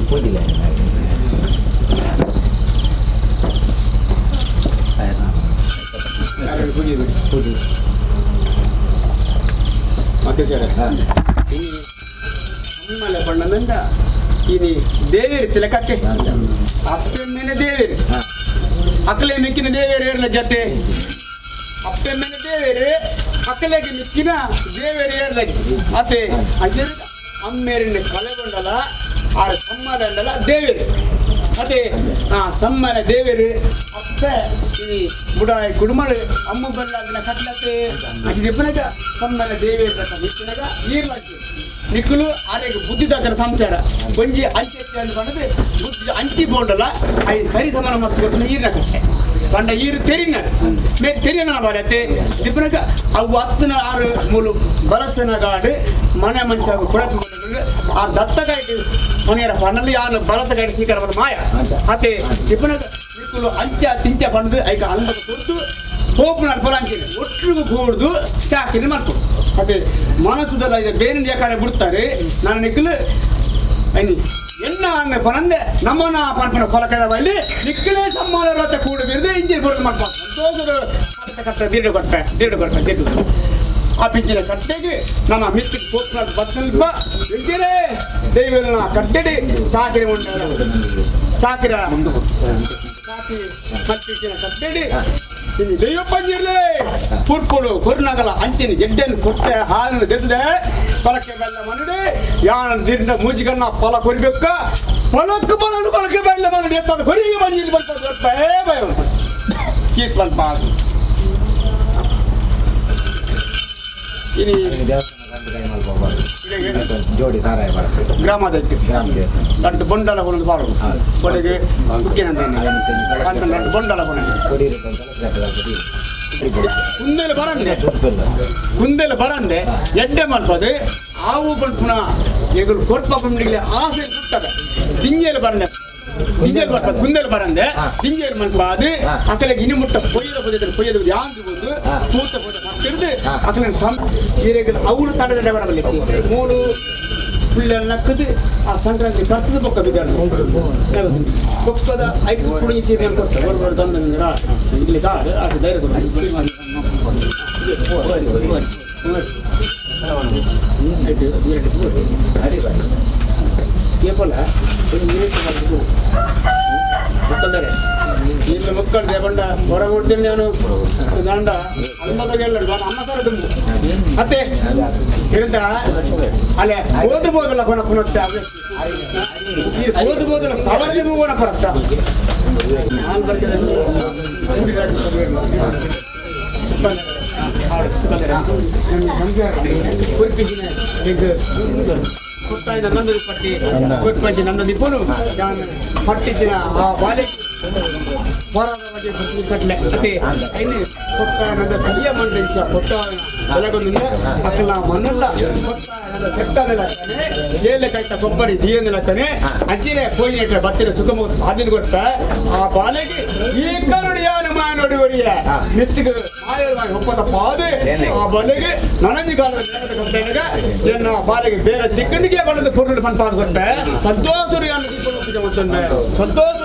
C: ಪೂಜಿಲ್ಲ ಪೂಜೆ
B: ಮತ್ತೆ ಸರ್ ಅಮ್ಮಲೆ ಬಣ್ಣದಂಡ ಇನಿ ದೇವೇರಿ ತಿಲಕತ್ತೆ ಅಪ್ಪೆಮ್ಮೆನೆ ದೇವೇರಿ ಅಕಲೆ ಮಿಕ್ಕಿನ ದೇವೇರಿ ಏರ್ಲ ಜತೆ ಅಪ್ಪೆಮ್ಮೆನೆ ದೇವೇರಿ ಅಕಲೆಗೆ ಮಿಕ್ಕಿನ ದೇವೇರಿ ಏರ್ಲಗಿ ಅತೆ ಅಜ್ಜ ಅಮ್ಮೇರಿನ ಕಲೆಗೊಂಡಲ ಆರ ಸಮ್ಮರಂಡಲ ದೇವೇರಿ ಅದೇ ಆ ಸಮ್ಮರ ದೇವೇರಿ ಅಪ್ಪ ಈ ಬುಡಾಯಿ ಕುಡುಮಳು ಅಮ್ಮ ಬಲ್ಲಾದಿನ ಕಟ್ಲತ್ತೆ ಅಜ್ಜಿ ಇಪ್ಪನಗ ಸಮ್ಮರ ದೇವೇರಿ ಮಿಕ್ಕಿನಗ ನೀರ್ಲಜ್ಜಿ ನಿಕ್ಕಲು ಆರೆಗೆ ಬುದ್ಧಿದಾತನ ಸಂಚಾರ ಒಂಜಿ ಅಂಚೆ ಅಂತ ಬಂದ್ರೆ ಬುದ್ಧಿ ಅಂಚಿ ಬೋಂಡಲ್ಲ I ಸರಿ ಸಮಾನ ಮತ್ತು ಕೊಟ್ಟು ನೀರಿನ ಕಟ್ಟೆ. ಪಂಡ ಈರು ತೆರಿನ ಮೇ ತೆರಿಯನ ಬಾಲತೆ ದಿಪ್ಪನಕ ಅವು ಹತ್ತನ ಆರು ಮೂಲು ಬಲಸನ ಗಾಡು ಮನೆ ಮಂಚಾಗು ಕೊಳಕು ಆ ದತ್ತಗಾಯ್ತು ಮನೆಯರ ಪಣ್ಣಲ್ಲಿ ಯಾರು ಬಲತ ಗಾಡಿ ಸ್ವೀಕಾರ ಮಾಯ ಅತೆ ದಿಪ್ಪನಕ ನಿಕ್ಕುಲು ಅಂಚ ತಿಂಚ ಪಂಡದು ಐಕ ಅಲ್ಲದ ಕೊಡ್ತು ಹೋಪು ನಡ್ಪಲ ಅಂಚಿನ ಒಟ್ಟಿಗೂ ಕೂಡ್ದು ಚಾಕಿರಿ ಮಾಡ್ತು ಅದೇ ಮನಸ್ಸುದಲ್ಲ ಇದೆ ಬೇರೆ ಯಾಕಡೆ ಬಿಡ್ತಾರೆ ನಾನು ನಿಕ್ಕಲು ಐನಿ ಎನ್ನ ಅಂದ ಪನಂದೆ ನಮ್ಮನ ಪನ್ಪನ ಕೊಲಕದ ಬಳ್ಳಿ ನಿಕ್ಕಲೇ ಸಮ್ಮಾನ ರಥ ಕೂಡು ಬಿರಿದು ಇಂಜಿನ್ ಬರೋದು ಮಾಡ್ಪ ಸಂತೋಷದ ಕಟ್ಟ ಕಟ್ಟ ದೀರ್ಘ ಕೊಟ್ಟೆ ದೀರ್ಘ ಕೊಟ್ಟೆ ದೀರ್ಘ ಆ ಪಿಂಚಿನ ಕಟ್ಟೆಗೆ ನನ್ನ ಮಿತ್ತಿಗೆ ಪೋತ್ನ ಬತ್ತಲ್ಪ ಇಂಜಿನೇ ದೈವನ ಕಟ್ಟೆಡಿ ಚಾಕಿರಿ ಉಂಡ ಚಾಕಿರ ಚಾಕಿ ಮತ್ತಿಂಚಿನ ಕಟ್ಟೆಡಿ ಇನ್ನು ದೈವ ಪಂಜಿರ್ಲೆ ಪುರ್ಪುಡು ಕೊರ್ನಗಲ ಅಂಚಿನ ಜಡ್ಡನ್ನು ಕೊಟ್ಟೆ ಹಾಲನ್ನು ಗೆದ್ದೆ ಪಲಕ್ಕೆ ಬೆಲ್ಲ ಮನುಡೆ ಯಾನ ನೀರಿನ ಮೂಜಿಗನ್ನ ಫಲ ಕೊರಿಬೇಕ ಫಲಕ್ಕೆ ಬಲನು ಕೊಲಕ್ಕೆ ಬೆಲ್ಲ ಮನುಡೆ ಎತ್ತದ ಕೊರಿಗೆ ಬಂಜಿಲ್ಲಿ ಬರ್ತದೆ ಭಯ ಭಯ ಕೀತ್ ಸ್ವಲ್ಪ ಇನಿ
C: ಜೋಡಿ ತಾರಾಯ ಬರ್ತದೆ
B: ಗ್ರಾಮದ
C: ಗ್ರಾಮ ದೇವಸ್ಥಾನ
B: ಲಡ್ಡು ಬೊಂಡಲ ಕೊನೊಂದು ಬಾರು ಕೊಡೆಗೆ ಕುಕ್ಕಿನ ಅಂತ ಲಡ್ಡು ಬೊಂಡಲ ಕೊನೆ ಕುಂದೆಲು ಬರಂದೆ ಕುಂದೆಲು ಬರಂದೆ ಎಡ್ಡೆ ಮಲ್ಪದು ಆವು ಪುನಃ ಎಗುರು ಕೊರ್ಪ ಪಂಡಿಗೆ ಆಸೆ ಹುಟ್ಟದ ದಿಂಜೇಲು ಬರಂದೆ ದಿಂಜೇಲು ಬರ್ಪದು ಕುಂದೆಲು ಬರಂದೆ ದಿಂಜೇಲು ಮಲ್ಪಾದು ಅಕಲೆಗೆ ಇನ್ನು ಮುಟ್ಟ ಪೊಯ್ಯದ ಪೊಯ್ಯದ ಪೊಯ್ಯದ ಯಾಂದು ಬಂದು ಪೂತ ಪೂತ ಮತ್ತಿರ್ದು ಅಕಲೆ ಸಂ ಈರೆಗೆ ಅವಳು ತಡೆದ ಬರಬಲ್ಲಿ ಮೂರು ಪುಳ್ಳೆಲ್ಲ ನಕ್ಕದು ಆ ಸಂಕ್ರಾಂತಿ ಕರ್ತದ ಬೊಕ್ಕ ಬಿದ್ದಾಡು ಬೊಕ್ಕದ ಐಕು ಕುಡಿಗೆ ತೀರ್ಮಾನ ಕೊಡ್ತಾರೆ ಬರ್ ಬರ್ ತಂದ ಇಲ್ಲಿ ಕಾಡು ಅದು ಧೈರ್ಯ ಕೇಪಲ ಮುಕ್ಕಲ್ದರೆ ಇಲ್ಲಿ ಮುಕ್ಕಲ್ದೆ ಬಂಡ ಹೊರ ಕೊಡ್ತೀನಿ ನಾನು ಗಂಡ ಅಮ್ಮದ ಗೆಲ್ಲ ಅಮ್ಮ ಸರ ತುಂಬು ಮತ್ತೆ ಹೇಳ್ತಾ ಅಲ್ಲೇ ಓದು ಬೋದಲ್ಲ ಕೊನ ಪುನತ್ತ ಓದು ಬೋದಲ್ಲ ಪವರ್ಗೆ ಮೂವನ ಪರತ್ತ ನಾನು ಬರ್ತೇನೆ ಕೊಟ್ಟಾಯಿನ ನಂದು ಪಟ್ಟಿ ಕೊಟ್ಪಂಚಿ ನಂದು ದಿಪ್ಪನು ಪಟ್ಟಿದ್ದಿನ ಆ ಬಾಲೆ ಹೋರಾದ ಬಗ್ಗೆ ಕಟ್ಲೆ ಅತಿ ಐನು ಕೊಟ್ಟಾಯನದ ಕಲಿಯ ಮಂಡಿಂಚ ಕೊಟ್ಟಾಯನ ಬೆಲಗೊಂದಿಲ್ಲ ಅಕ್ಕಲ ಮಣ್ಣಲ್ಲ ಕೊಟ್ಟಾಯನದ ಕೆಟ್ಟನೆಲಕ್ಕನೆ ಏಲೆ ಕೈತ ಕೊಬ್ಬರಿ ದಿಯನೆಲಕ್ಕನೆ ಅಜ್ಜಿನೇ ಪೋಯಿನೆಟ್ಟ ಬತ್ತಿನ ಸುಖಮ ಸಾಧಿನ ಕೊಟ್ಟ ಆ ಬಾಲೆಗೆ ಈ ಕರುಡಿಯಾನ ಮಾಯ ನೋಡುವರಿಯ ಮೆತ್ತಿಗೆ ಮಾಯವಾಗಿ ಒಪ್ಪದ ಪಾದೆ ಆ ಬಾಲೆಗೆ ನನಂಜಿ ಕಾಲದ ಮೇಲದ ಕಟ್ಟೆನಗ ಎನ್ನ ಬಾಲೆಗೆ ಬೇರೆ ದಿಕ್ಕಣಿಗೆ ಬಣ್ಣದ ಪೊರುಳು ಪನ್ಪಾದ ಕೊಟ್ಟೆ ಸಂತೋಷ ಸಂತೋಷ.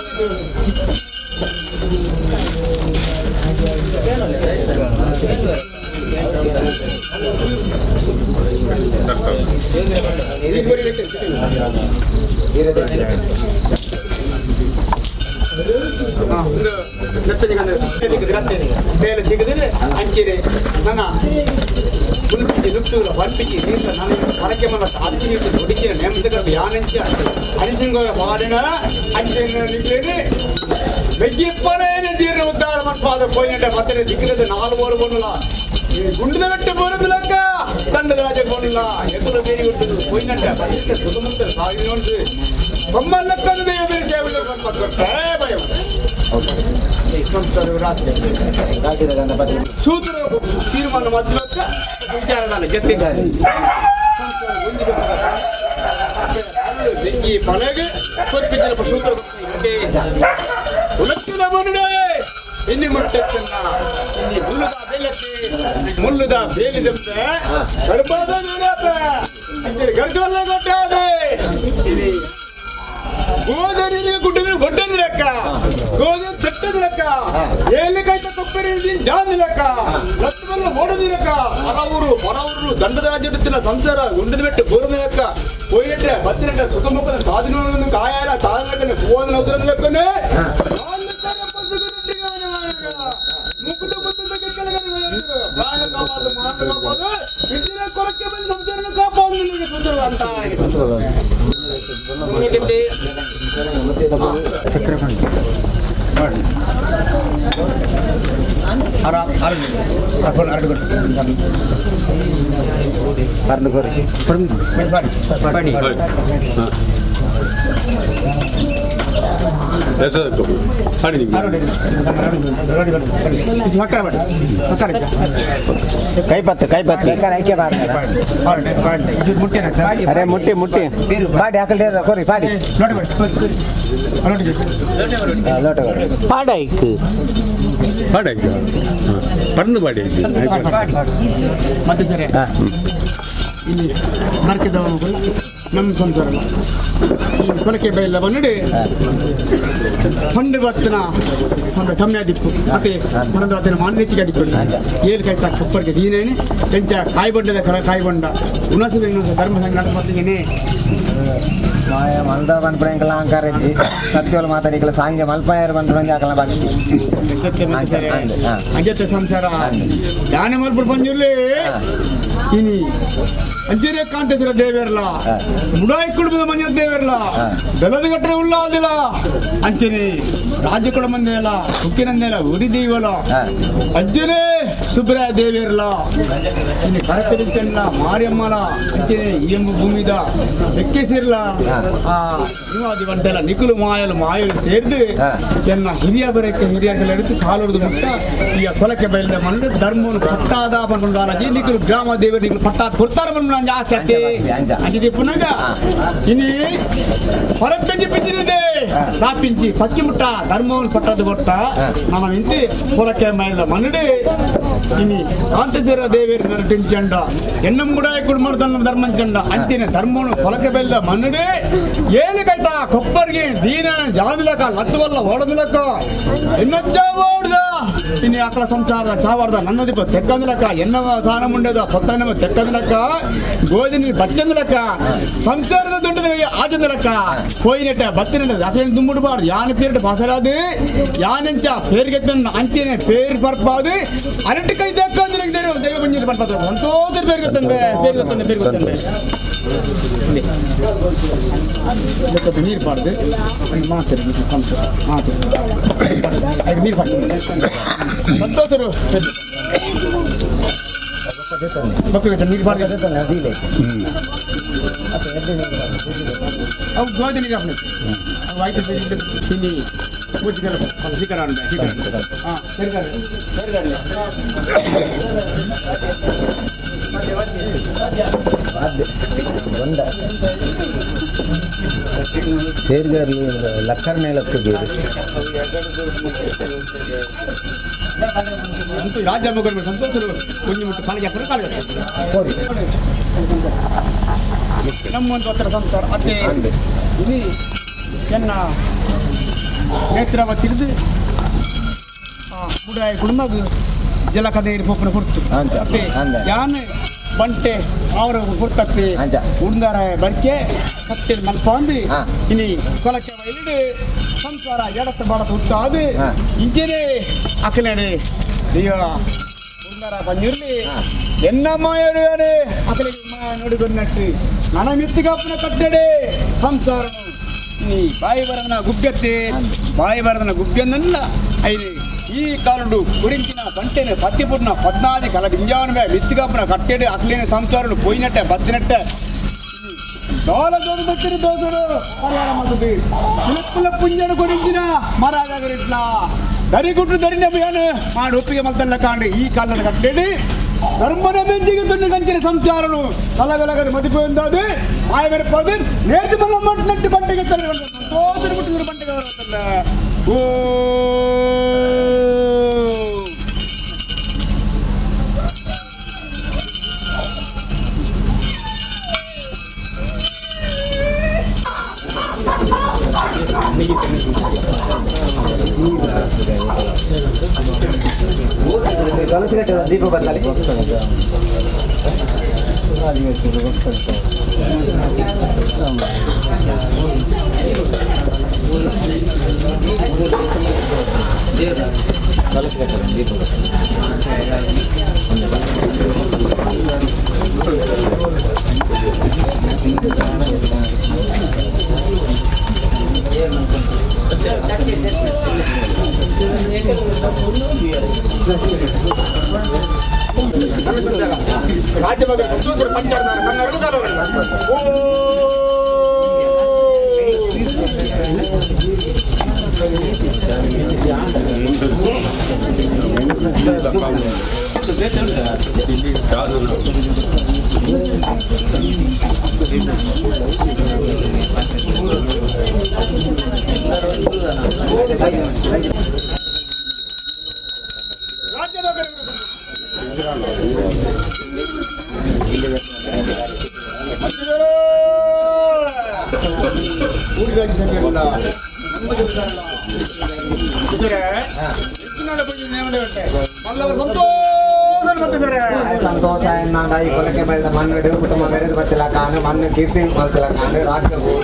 B: ಅಂಚಿರೆ ನನ್ನ ಪುಲ್ಪಿಂಚಿ ನುತ್ತೂರ ಪಲ್ಪಿಂಚಿ ನೀರ್ಲ ನನ್ನ ಪರಕೆ ಮಲ್ಲ ಅಚ್ಚಿ ನೀರು ಒಡಿಚಿನ ನೆಮ್ಮದಿಗ ಯಾನಂಚ ಹರಿಸಿಂಗ ಪಾಡಿನ ಅಂಚಿನ ನಿಕ್ಲೇನಿ ಬೆಗ್ಗಿಪ್ಪನೇ ಜೀರ್ಣ ಉದ್ಧಾರ ಮಟ್ಪಾದ ಪೋಯಿನಟ ಪತ್ತನೆ ದಿಕ್ಕಿದ ನಾಲ್ಕು ಬೋರು ಬೋನುಲ ಗುಂಡಿದ ಬೆಟ್ಟ ಬೋರುದು ಲಕ್ಕ ದಂಡದ ರಾಜ ಬೋನಿಲ್ಲ ಎದುರು ಬೇರಿ ಹುಟ್ಟುದು ಪೋಯಿನಟ ಪತ್ತನೆ ಸುಖಮುಕ್ತ ಸಾವಿನ ನೋಡಿದು ಸೊಮ್ಮಲ್ಲಕ್ಕದು ದೇವ ಬೇರೆ ಸೇವೆ ಭಯ ರಾಶಿ ಸೂತ್ರ ತೀರ್ಮಾನ ಮಧ್ಯಕ್ಕೆ ವಿಚಾರದಾನ ಗೆದ್ದಿದ್ದಾರೆ ಬೆಂಕಿ ಪಳಗೆ ಕೊರ್ಪಿದ್ದಿನ ಸೂತ್ರ ಉಲಕ್ಕಿದ ಮನುಡೆ ಇನ್ನಿ ಮುಟ್ಟೆತ್ತನ್ನ ಇನ್ನಿ ಮುಳ್ಳುದ ಬೇಲತ್ತಿ ಮುಳ್ಳುದ ಬೇಲಿದಂತೆ ಗರ್ಭದ ನೀರಪ್ಪ ಗರ್ಭಲ್ಲ ಕೊಟ್ಟಾದೆ ಇಲ್ಲಿ ಗೋಧಿ ಗುಡ್ಡದ್ರೆ ಗೊಡ್ಡದ ಲೆಕ್ಕ ಗೋಧಿ ತಟ್ಟದ ಲೆಕ್ಕ ಏಳು ಕೈತ ಕೊಬ್ಬರಿ ಜಾನ್ ಲೆಕ್ಕ ಲತ್ತಬಲ್ಲ ಓಡದ ಲೆಕ್ಕ ಹಲವರು ಹೊರವರು ದಂಡದ ರಾಜ್ಯ ಸಂಸಾರ ಗುಂಡದ ಬೆಟ್ಟು ಬೋರದ ಲೆಕ್ಕ ಪೋಯಿಟ್ರೆ ಬತ್ತಿನಟ್ಟ ಸುಖಮುಖದ ಸಾಧನ ಕಾಯಾಲ ತಾದ ಲೆಕ್ಕನೆ ಪೂವನ ಉದರದ ಲೆಕ್ಕನೆ ಪ್ರಾಣ ಕಾಪಾದು ಮಾನ ಕಾಪಾದು ಇದ್ದಿನ ಕೊರಕ್ಕೆ ಬಂದು ಸಂಸಾರನ ಕಾಪಾದು ನಿನಗೆ ಸುಂದರ ಅಂತ
D: ಕೈಪತ್ತು ಕೈಪತ್ತು ಅರೆ ಮುಟ್ಟಿ ಮುಟ್ಟಿ ಪಾಡಿ ಹಾಕಲ್ ಕೊರಿ ಪಾಡಿ ಲೋಟ ಪಾಡಾಯ್ತು
E: ಪಾಡಾಯ್ತು ಪಣ್ಣು ಪಾಡಿ
B: ಮತ್ತೆ ಸರಿ ಇಲ್ಲಿ ಬರ್ತಿದ್ದವನು ನಮ್ಮ ಸಂಸಾರ ಈ ಕೊಲಕೆ ಬೈಲ ಬಂದಿಡಿ ಹೊಂಡು ಬತ್ತನ ಕಮ್ಮಿ ಆದಿಪ್ಪು ಮತ್ತೆ ಹೊಣದ ಬತ್ತನ ಮಾನ್ವೆಚ್ಚಿಗೆ ಆದಿಪ್ಪು ಏಳು ಕೈತ ಕೊಪ್ಪರಿಗೆ ದೀನೇನೆ ಎಂಚ ಕಾಯಿ ಬೊಂಡದ ಕರ ಕಾಯಿ ಬೊಂಡ ಉಣಸು ಇನ್ನೊಂದು ಧರ್ಮ ಸಂಘ ನಡಪತ್ತಿಗೆನೆ
C: ಮಾಯ ಮಂದ ಪನ್ಪುನ ಅಹಂಕಾರ ಇಜ್ಜಿ ಸತ್ಯೋಲ ಮಾತಾಡಿಕಲ ಸಾಂಗೆ ಮಲ್ಪಾಯರು ಪನ್ಪುನ ಆಕಲ ಬಾಕಿ
B: ಸತ್ಯ ಮತ್ತೆ ಸರಿ
C: ಅಂದ್, ಹಾ.
B: ಅಂಜತ್ತೆ ಸಂಸಾರ ಯಾನೆ ಮಲ್ಪುಡು ಪಂಜುರ್ಲಿ ಇನಿ ಅಂಜನೆ ಕಾಂತೇಶ್ವರ ದೇವೇರ್ಲ ಮುಡಾಯಿ ಕುಡುಂಬದ ಮಂಜ ದೇವೇರ್ಲ ಬೆಲದ ಗಟ್ಟರೆ ಉಳ್ಳಾದಿಲ್ಲ ಅಂಚನೆ ರಾಜ್ಯ ಕುಡ ಮಂದೆಲ್ಲ ಉಕ್ಕಿನಂದೆಲ್ಲ ಉರಿ ದೈವಲ ಅಂಜನೆ ಸುಬ್ರಾಯ ದೇವೇರ್ಲ ಇನ್ನು ಕರಕರಿಚಣ್ಣ ಮಾರಿಯಮ್ಮಲ ಅಂಚನೆ ಈ ಎಂಬ ಭೂಮಿದ ಎಕ್ಕಿಸಿರ್ಲ ಆ ನಿವಾದಿ ಬಂಟೆಲ್ಲ ನಿಖಲು ಮಾಯಲು ಮಾಯಲು ಸೇರ್ದು ಎನ್ನ ಹಿರಿಯ ಬರಕ್ಕೆ ಹಿರಿಯ எடுத்து ಕಾಲೊಡೆದು ಮುಟ್ಟ ಈ ಕೊಲಕೆ ಬಯಲಿದ ಮಣ್ಣು ಧರ್ಮವನ್ನು ಪಟ್ಟಾದ ಪನ್ಪುಂಡಾಲಜಿ ನಿಖಲು ಗ್ರಾಮ ದೇವರು ನಿಖಲು ಪಟ್ಟಾದ ಕೊಡ್ತಾರ ಪನ್ಪುಂಡ ಆಸೆ ಅತ್ತೆ
C: ಅಂಜ.
B: ಅಂಜಿದೆ ಪುನಗ ಇನಿ ಹೊರಪೆಂಚಿ ಪಿಂಚಿನಿದೆ ಪಿಂಚಿ ಪಕ್ಕಿ ಮುಟ್ಟ ಧರ್ಮವನ್ನು ಪಟ್ಟಾದ ಕೊಡ್ತಾ ನಮ್ಮ ಇಂತಿ ಕೊಲಕೆ ಮೈದ ಮಣ್ಣು ಇನಿ ಕಾಂತೇಶ್ವರ ದೇವರು ನರಟಿಂಚಂಡ ಎಣ್ಣಂ ಕೂಡ ಕುಡುಮರ್ದನ್ನ ಧರ್ಮಂಚಂಡ ಅಂತಿನ ಧರ್ಮವನ್ನು ಕೊಲಕೆ ಬೆಲ್ಲ ಮಣ್ಣು ಏಳು ಕೈತ ಕೊಪ್ಪರಿಗೆ ದೀನ ಜಾದುಲಕ ಲತ್ತುವಲ್ಲ ಓಡದುಲಕ ಎನ್ನಚ್ಚ ಓಡ್ದ ಇನ್ನು ಆಕಳ ಸಂಸಾರದ ಚಾವಾರ್ದ ನನ್ನ ದೀಪ ತೆಕ್ಕಂದಲಕ ಎನ್ನವ ಸಾನ ಮುಂಡದ ಪತ್ತನವ ತೆಕ್ಕಂದಲಕ ಗೋಧಿನ ಬಚ್ಚಂದಲಕ ಸಂಸಾರದ ದುಂಡದ ಆಚಂದಲಕ ಕೋಯಿನೆಟ್ಟ ಬತ್ತಿನ ಅಕಲಿನ ದುಂಬುಡುಬಾರ್ದು ಯಾನ ಪೇರಿಟ ಪಸಡಾದು ಯಾನೆಂಚ పేరుಗೆತ್ತನ್ನು ಅಂಚೆನೆ పేరు పర్పాదు అరటి కై దక్కందు నీకు తెలియదు దైవ పుణ్యులు పడిపోతాడు సంతోషం పేరుగొత్తండి పేరుగొత్తండి పేరుగొత్తండి లేకపోతే నీరు పడదు మాత్రం మాత్రం అది నీరు పడుతుంది సంతోషుడు నీరు పడదు అవి గోధి నీరు అవి అయితే తిని
D: ಸೇರ್ಗಾರ್ಲು ಲಕ್ಕರ್ ಮೇಲಕ್ಕೆ
B: ರಾಜ್ಯ ಸಂತೋಷರು ಕೊಂಚ ಮುಟ್ಟು ಕಾಲಿಗೆ ಹಾಕಿದ್ರೆ ಕಾಲಿಗೆ ನಮ್ಮೊಂದು ಹತ್ರ ಸಂಸಾರ ಅತ್ತೆ ಇಲ್ಲಿ ಎನ್ನ ನೇತ್ರಾವ ತಿಳಿದು ಬುಡಾಯ ಕುಟುಂಬ ಜಲಕದ ಪೊಪ್ಪನ ಕೊಡ್ತು ಅತ್ತೆ ಯಾನ್ ಬಂಟೆ ಅವರ ಕೊಡ್ತತ್ತೆ ಉಂದಾರ ಬರ್ಕೆ ಕತ್ತೆ ಮಲ್ಪ ಅಂದು ಇನಿ ಕೊಲಕ್ಕೆ ಬೈಲಿಡು ಸಂಸಾರ ಎಡತ್ತ ಬಾಡತ್ತ ಹುಟ್ಟಾದು ಇಂಚನೇ ಅಕಲೆಡೆ ಅಯ್ಯೋ ಉಂದಾರ ಬಂದಿರಲಿ ಎನ್ನ ಮಾಯಡುವನೆ ಅಕಲಿಗೆ ಮಾಯ ನೋಡಿಕೊನ್ನಟ್ಟು ನನ ಮಿತ್ತಿಗಪ್ಪನ ಕಟ್ಟಡೆ ಸಂಸಾರನು ಈ ಬಾಯಿ ಬರದನ ಗುಗ್ಗತ್ತೆ ಬಾಯಿ ಬರದನ ಗುಗ್ಗನ್ನಲ್ಲ ಐದು ಈ ಕಾಲುಡು ಕುರಿಂಚಿನ పంటని పత్తిపుట్టిన పద్నాది కల గింజావనమే మిత్తికప్పున కట్టెడు అట్లేని సంసారుడు పోయినట్టే బతినట్టే దోల దోడు దక్కిన దోసుడు పరిహారం అవుతుంది. పిలుపుల పుంజను గురించిన మహారాజా ఇట్లా దరిగుడ్డు దరిన పోయాను మా ఒప్పిక మల్తల్ల కాండి ఈ కాళ్ళను కట్టేది ధర్మన పెంచికి దున్ను కంచిన సంసారను తల వెలగదు మతిపోయింది మాయమెరిపోదు నేర్చి మళ్ళీ మట్టినట్టు పంటకి సంతోషం పుట్టిన పంటగా ఓ
C: ದೀಪ ಬದಲಾಗಿ
B: ರಾಜ್ಯಭಾಗ ಸಂತೋಷ ಪಂಚಾಡ್ದಾರ ಕನ್ನಡದ ಓ
C: ಸಂತೋಷ ಎನ್ನಾಂಡ ಈ ಕೊಲಕೆ ಬೆಳೆದ ಮಣ್ಣು ಕುಟುಂಬ ಮೆರೆದು ಬತ್ತಿಲ್ಲ ಕಾನು ಮಣ್ಣು ಕೀರ್ತಿ ಮಲ್ತಿಲ್ಲ ಕಾನು ರಾಜ್ಯವು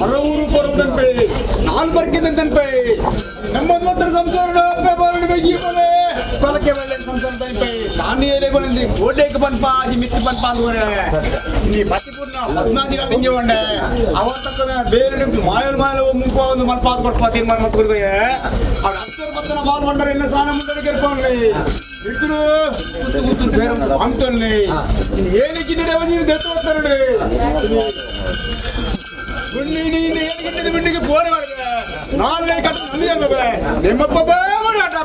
B: ಅರವೂರು ಪರ್ವತನ್ಪೈ ನಾಲ್ ಬರ್ಕಿದಂತನ್ಪೈ ನಮ್ಮದು ಮಾತ್ರ ಸಂಸಾರ ಕೊಲಕೆ ಬೆಳೆ ಸಂಸಾರ ತನ್ಪೈ ನಾನು ಏನೇ ಓಟೇಕ್ ಪನ್ಪ ಅಜಿ ಮಿತ್ತು ಪನ್ಪ ಅಂದ್ಕೊರೆ ನೀ ಪತಿಪೂರ್ಣ ಪದ್ನಾದಿಗಳ ತಿಂಜಿ ಅವ ತಕ್ಕದ ಬೇರೆ ಮಾಯಲ್ ಮಾಯಲ್ ಮುಂಕು ಒಂದು ಮಲ್ಪ ಅದು ಕೊಡ್ಪ ತೀರ್ಮಾನ ಮತ್ತು ಕೊಡ್ಕೊರೆ ಅವ್ರ ಅಕ್ಷರ ಪತ್ತನ ಬಾಲ್ ಮಂಡರ ಇನ್ನ ಸಾನ ಮುಂಡರ ಕೆರ್ಪವನ್ನಿ ಇದ್ರು ಗುತ್ತು ಗುತ್ತು ಬೇರೆ ಅಂತನ್ನಿ ಏನಕ್ಕೆ ನಡೆಯ ನೀನು ದತ್ತು ಹೋಗ್ತಾರೆ ನೀನು ಏನಿಗೆ ಬಿಂಡಿಗೆ ಬೋರೆ ಮಾಡಿದೆ ನಾಲ್ಗೈ ಕಟ್ಟು ನಂದಿ ಅನ್ನವೆ ನಿಮ್ಮಪ್ಪ ಬೇರೆ ಆಟ.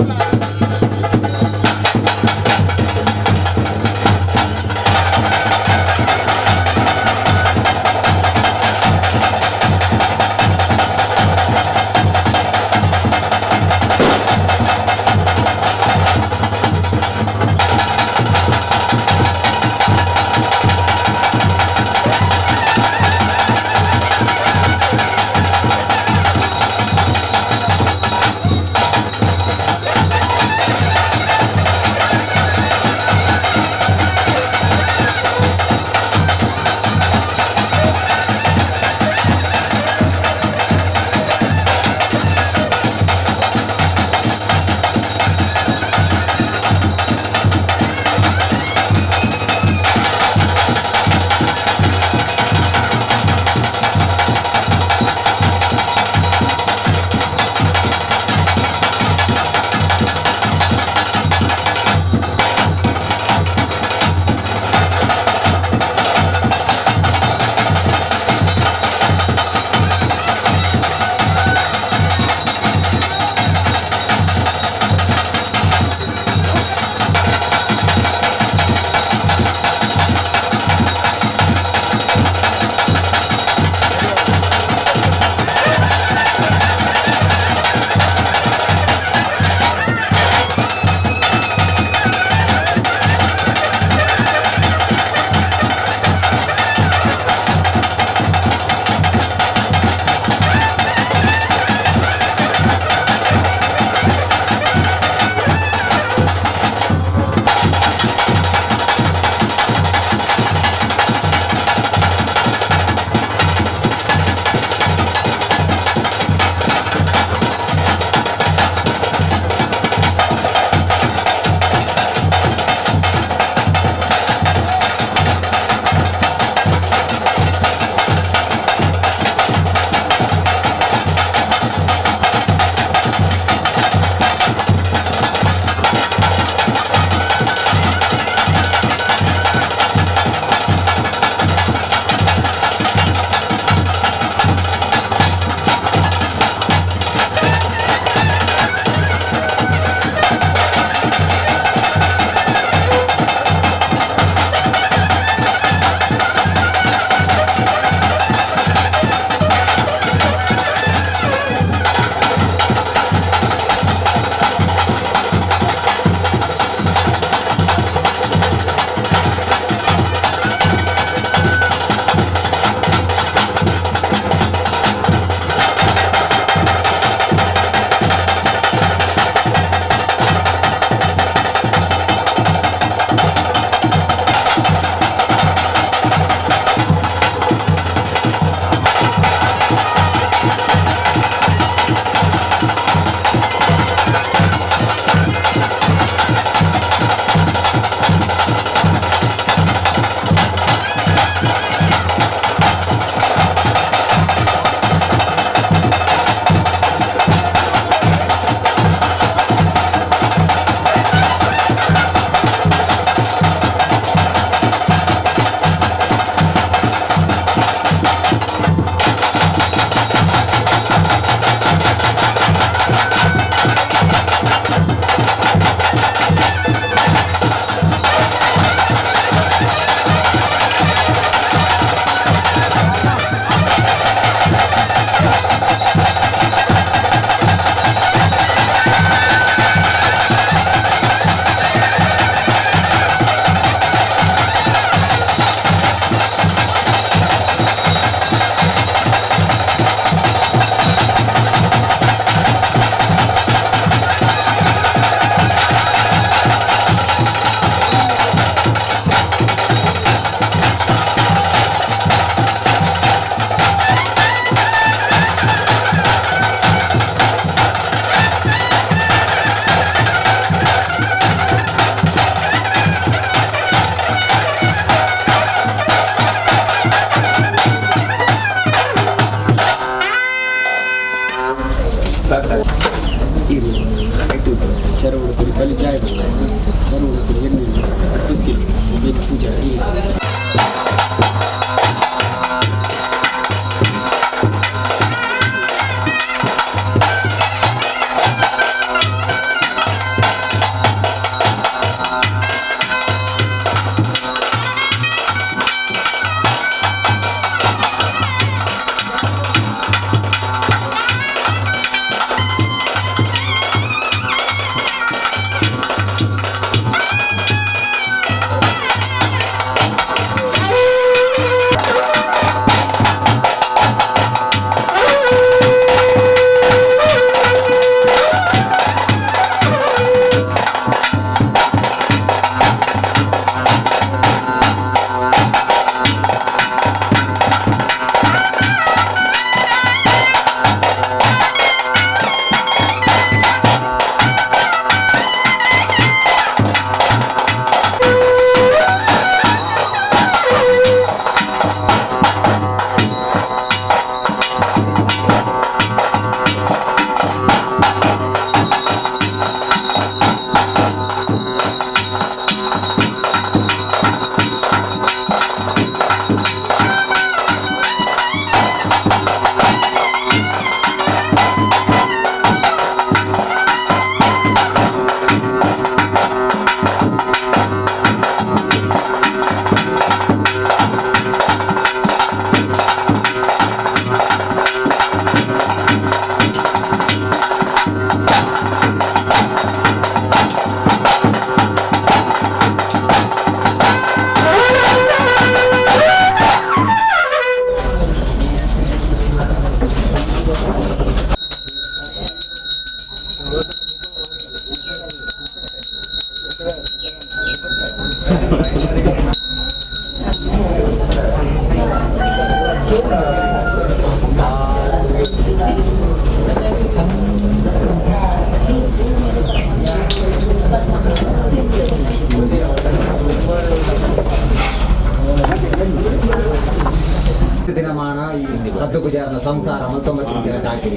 C: ದಿನಮಾನ ಈ ಕದ್ದು ಪೂಜಾರನ ಸಂಸಾರ ಮತ್ತೊಂಬತ್ತು ಜನ ಚಾಕಿರಿ.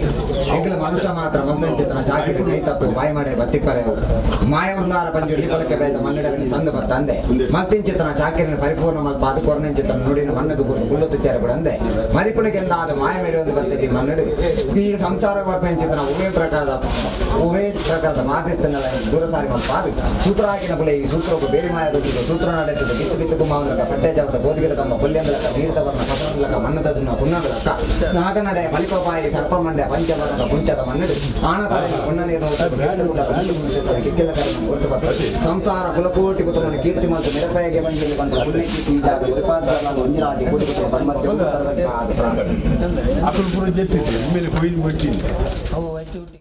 C: ಎಂಕಲ ಮನುಷ್ಯ ಮಾತ್ರ ಮತ್ತೊಂದು ಚಾಕಿರಿ ಕೈ ತಪ್ಪು ಬಾಯಿ ಮಾಡಿ ಬತ್ತಿಪ್ಪರೆ. ಮಾಯವ್ರನ್ನಾರ ಪಂಜುರ್ಲಿ ಕೊಲಕೆ ಬೇದ ಮನ್ನಡವನಿ ಸಂದು ಬತ್ತಂದೆ ಮತ್ತಿಂಚಿತನ ಚಾಕಿರಿನ ಪರಿಪೂರ್ಣ ಮಲ್ಪ ಅದು ಕೊರನೆಂಚಿತನ ನುಡಿನ ಮಣ್ಣದು ಗುರುತು ಗುಳ್ಳು ತುಚ್ಚಾರ ಬಿಡಂದೆ ಮದಿಪುಣಿಗೆಂದಾದ ಮಾಯ ಮೇರೆ ಒಂದು ಬರ್ತದೆ ಮನ್ನಡು. ಈ ಸಂಸಾರ ವರ್ಪೆಂಚಿತನ ಉವೇ ಪ್ರಕಾರದ ಮಾತಿತ್ತನ್ನೆಲ್ಲ ದೂರಸಾರಿ ಮಲ್ಪ ಅದು ಸೂತ್ರ ಹಾಕಿನ ಬುಲೆ. ಈ ಸೂತ್ರಕ್ಕೆ ಬೇರೆ ಮಾಯ ದೊಡ್ಡದು ಸೂತ್ರ ನಡೆಯುತ್ತದೆ. ಬಿತ್ತು ಬಿತ್ತು ಕುಮಾವಂದ್ರಕ ಪಟ್ಟೆ ಜಾವದ ಗೋಧಿಗಿಡ ತಮ್ಮ ಕೊಲ್ಯಂದ್ರಕ ನೀರ್ದ ವರ್ಣ ಕಸರಂದ್ಲಕ ಮಣ್ಣದನ್ನ ಕುನ್ನದಲಕ್ಕ ನಾಗನಡೆ ಬಲಿಪಬಾಯಿ ಸರ್ಪ ಮಂಡ್ಯ ಪಂಚವರ್ಣದ ಕುಂಚದ ಮಣ್ಣಡು ಆನತಾರಿನ ಪುಣ್ಣ ನೀರು ಕಿಕ್ಕೆಲ್ಲ ಕರೆನ ಹೊರತು ಬರ್ತದೆ. ಸಂಸಾರ ಕುಲಕೋಟಿ ಕುತಮನ ಕೀರ್ತಿ ಮತ್ತು ನಿರಪಯಗೆ ಬಂದಿಲ್ಲಿ ಬಂದ ಪುಣ್ಯ ಕೀರ್ತಿ ಈ ಜಾಗ ಉತ್ಪಾದನ ಒಂಜಿರಾಜಿ ಕೂಡಿ ಕುಟುಂಬ ಪರಮತ್ಯ
E: ಅಕುಲು ಪೂರ ಜೆತ್ತಿದ್ದೆ ಮೇಲೆ ಕೊಯ್ದು ಬಿಟ್ಟಿದ್ದೆ.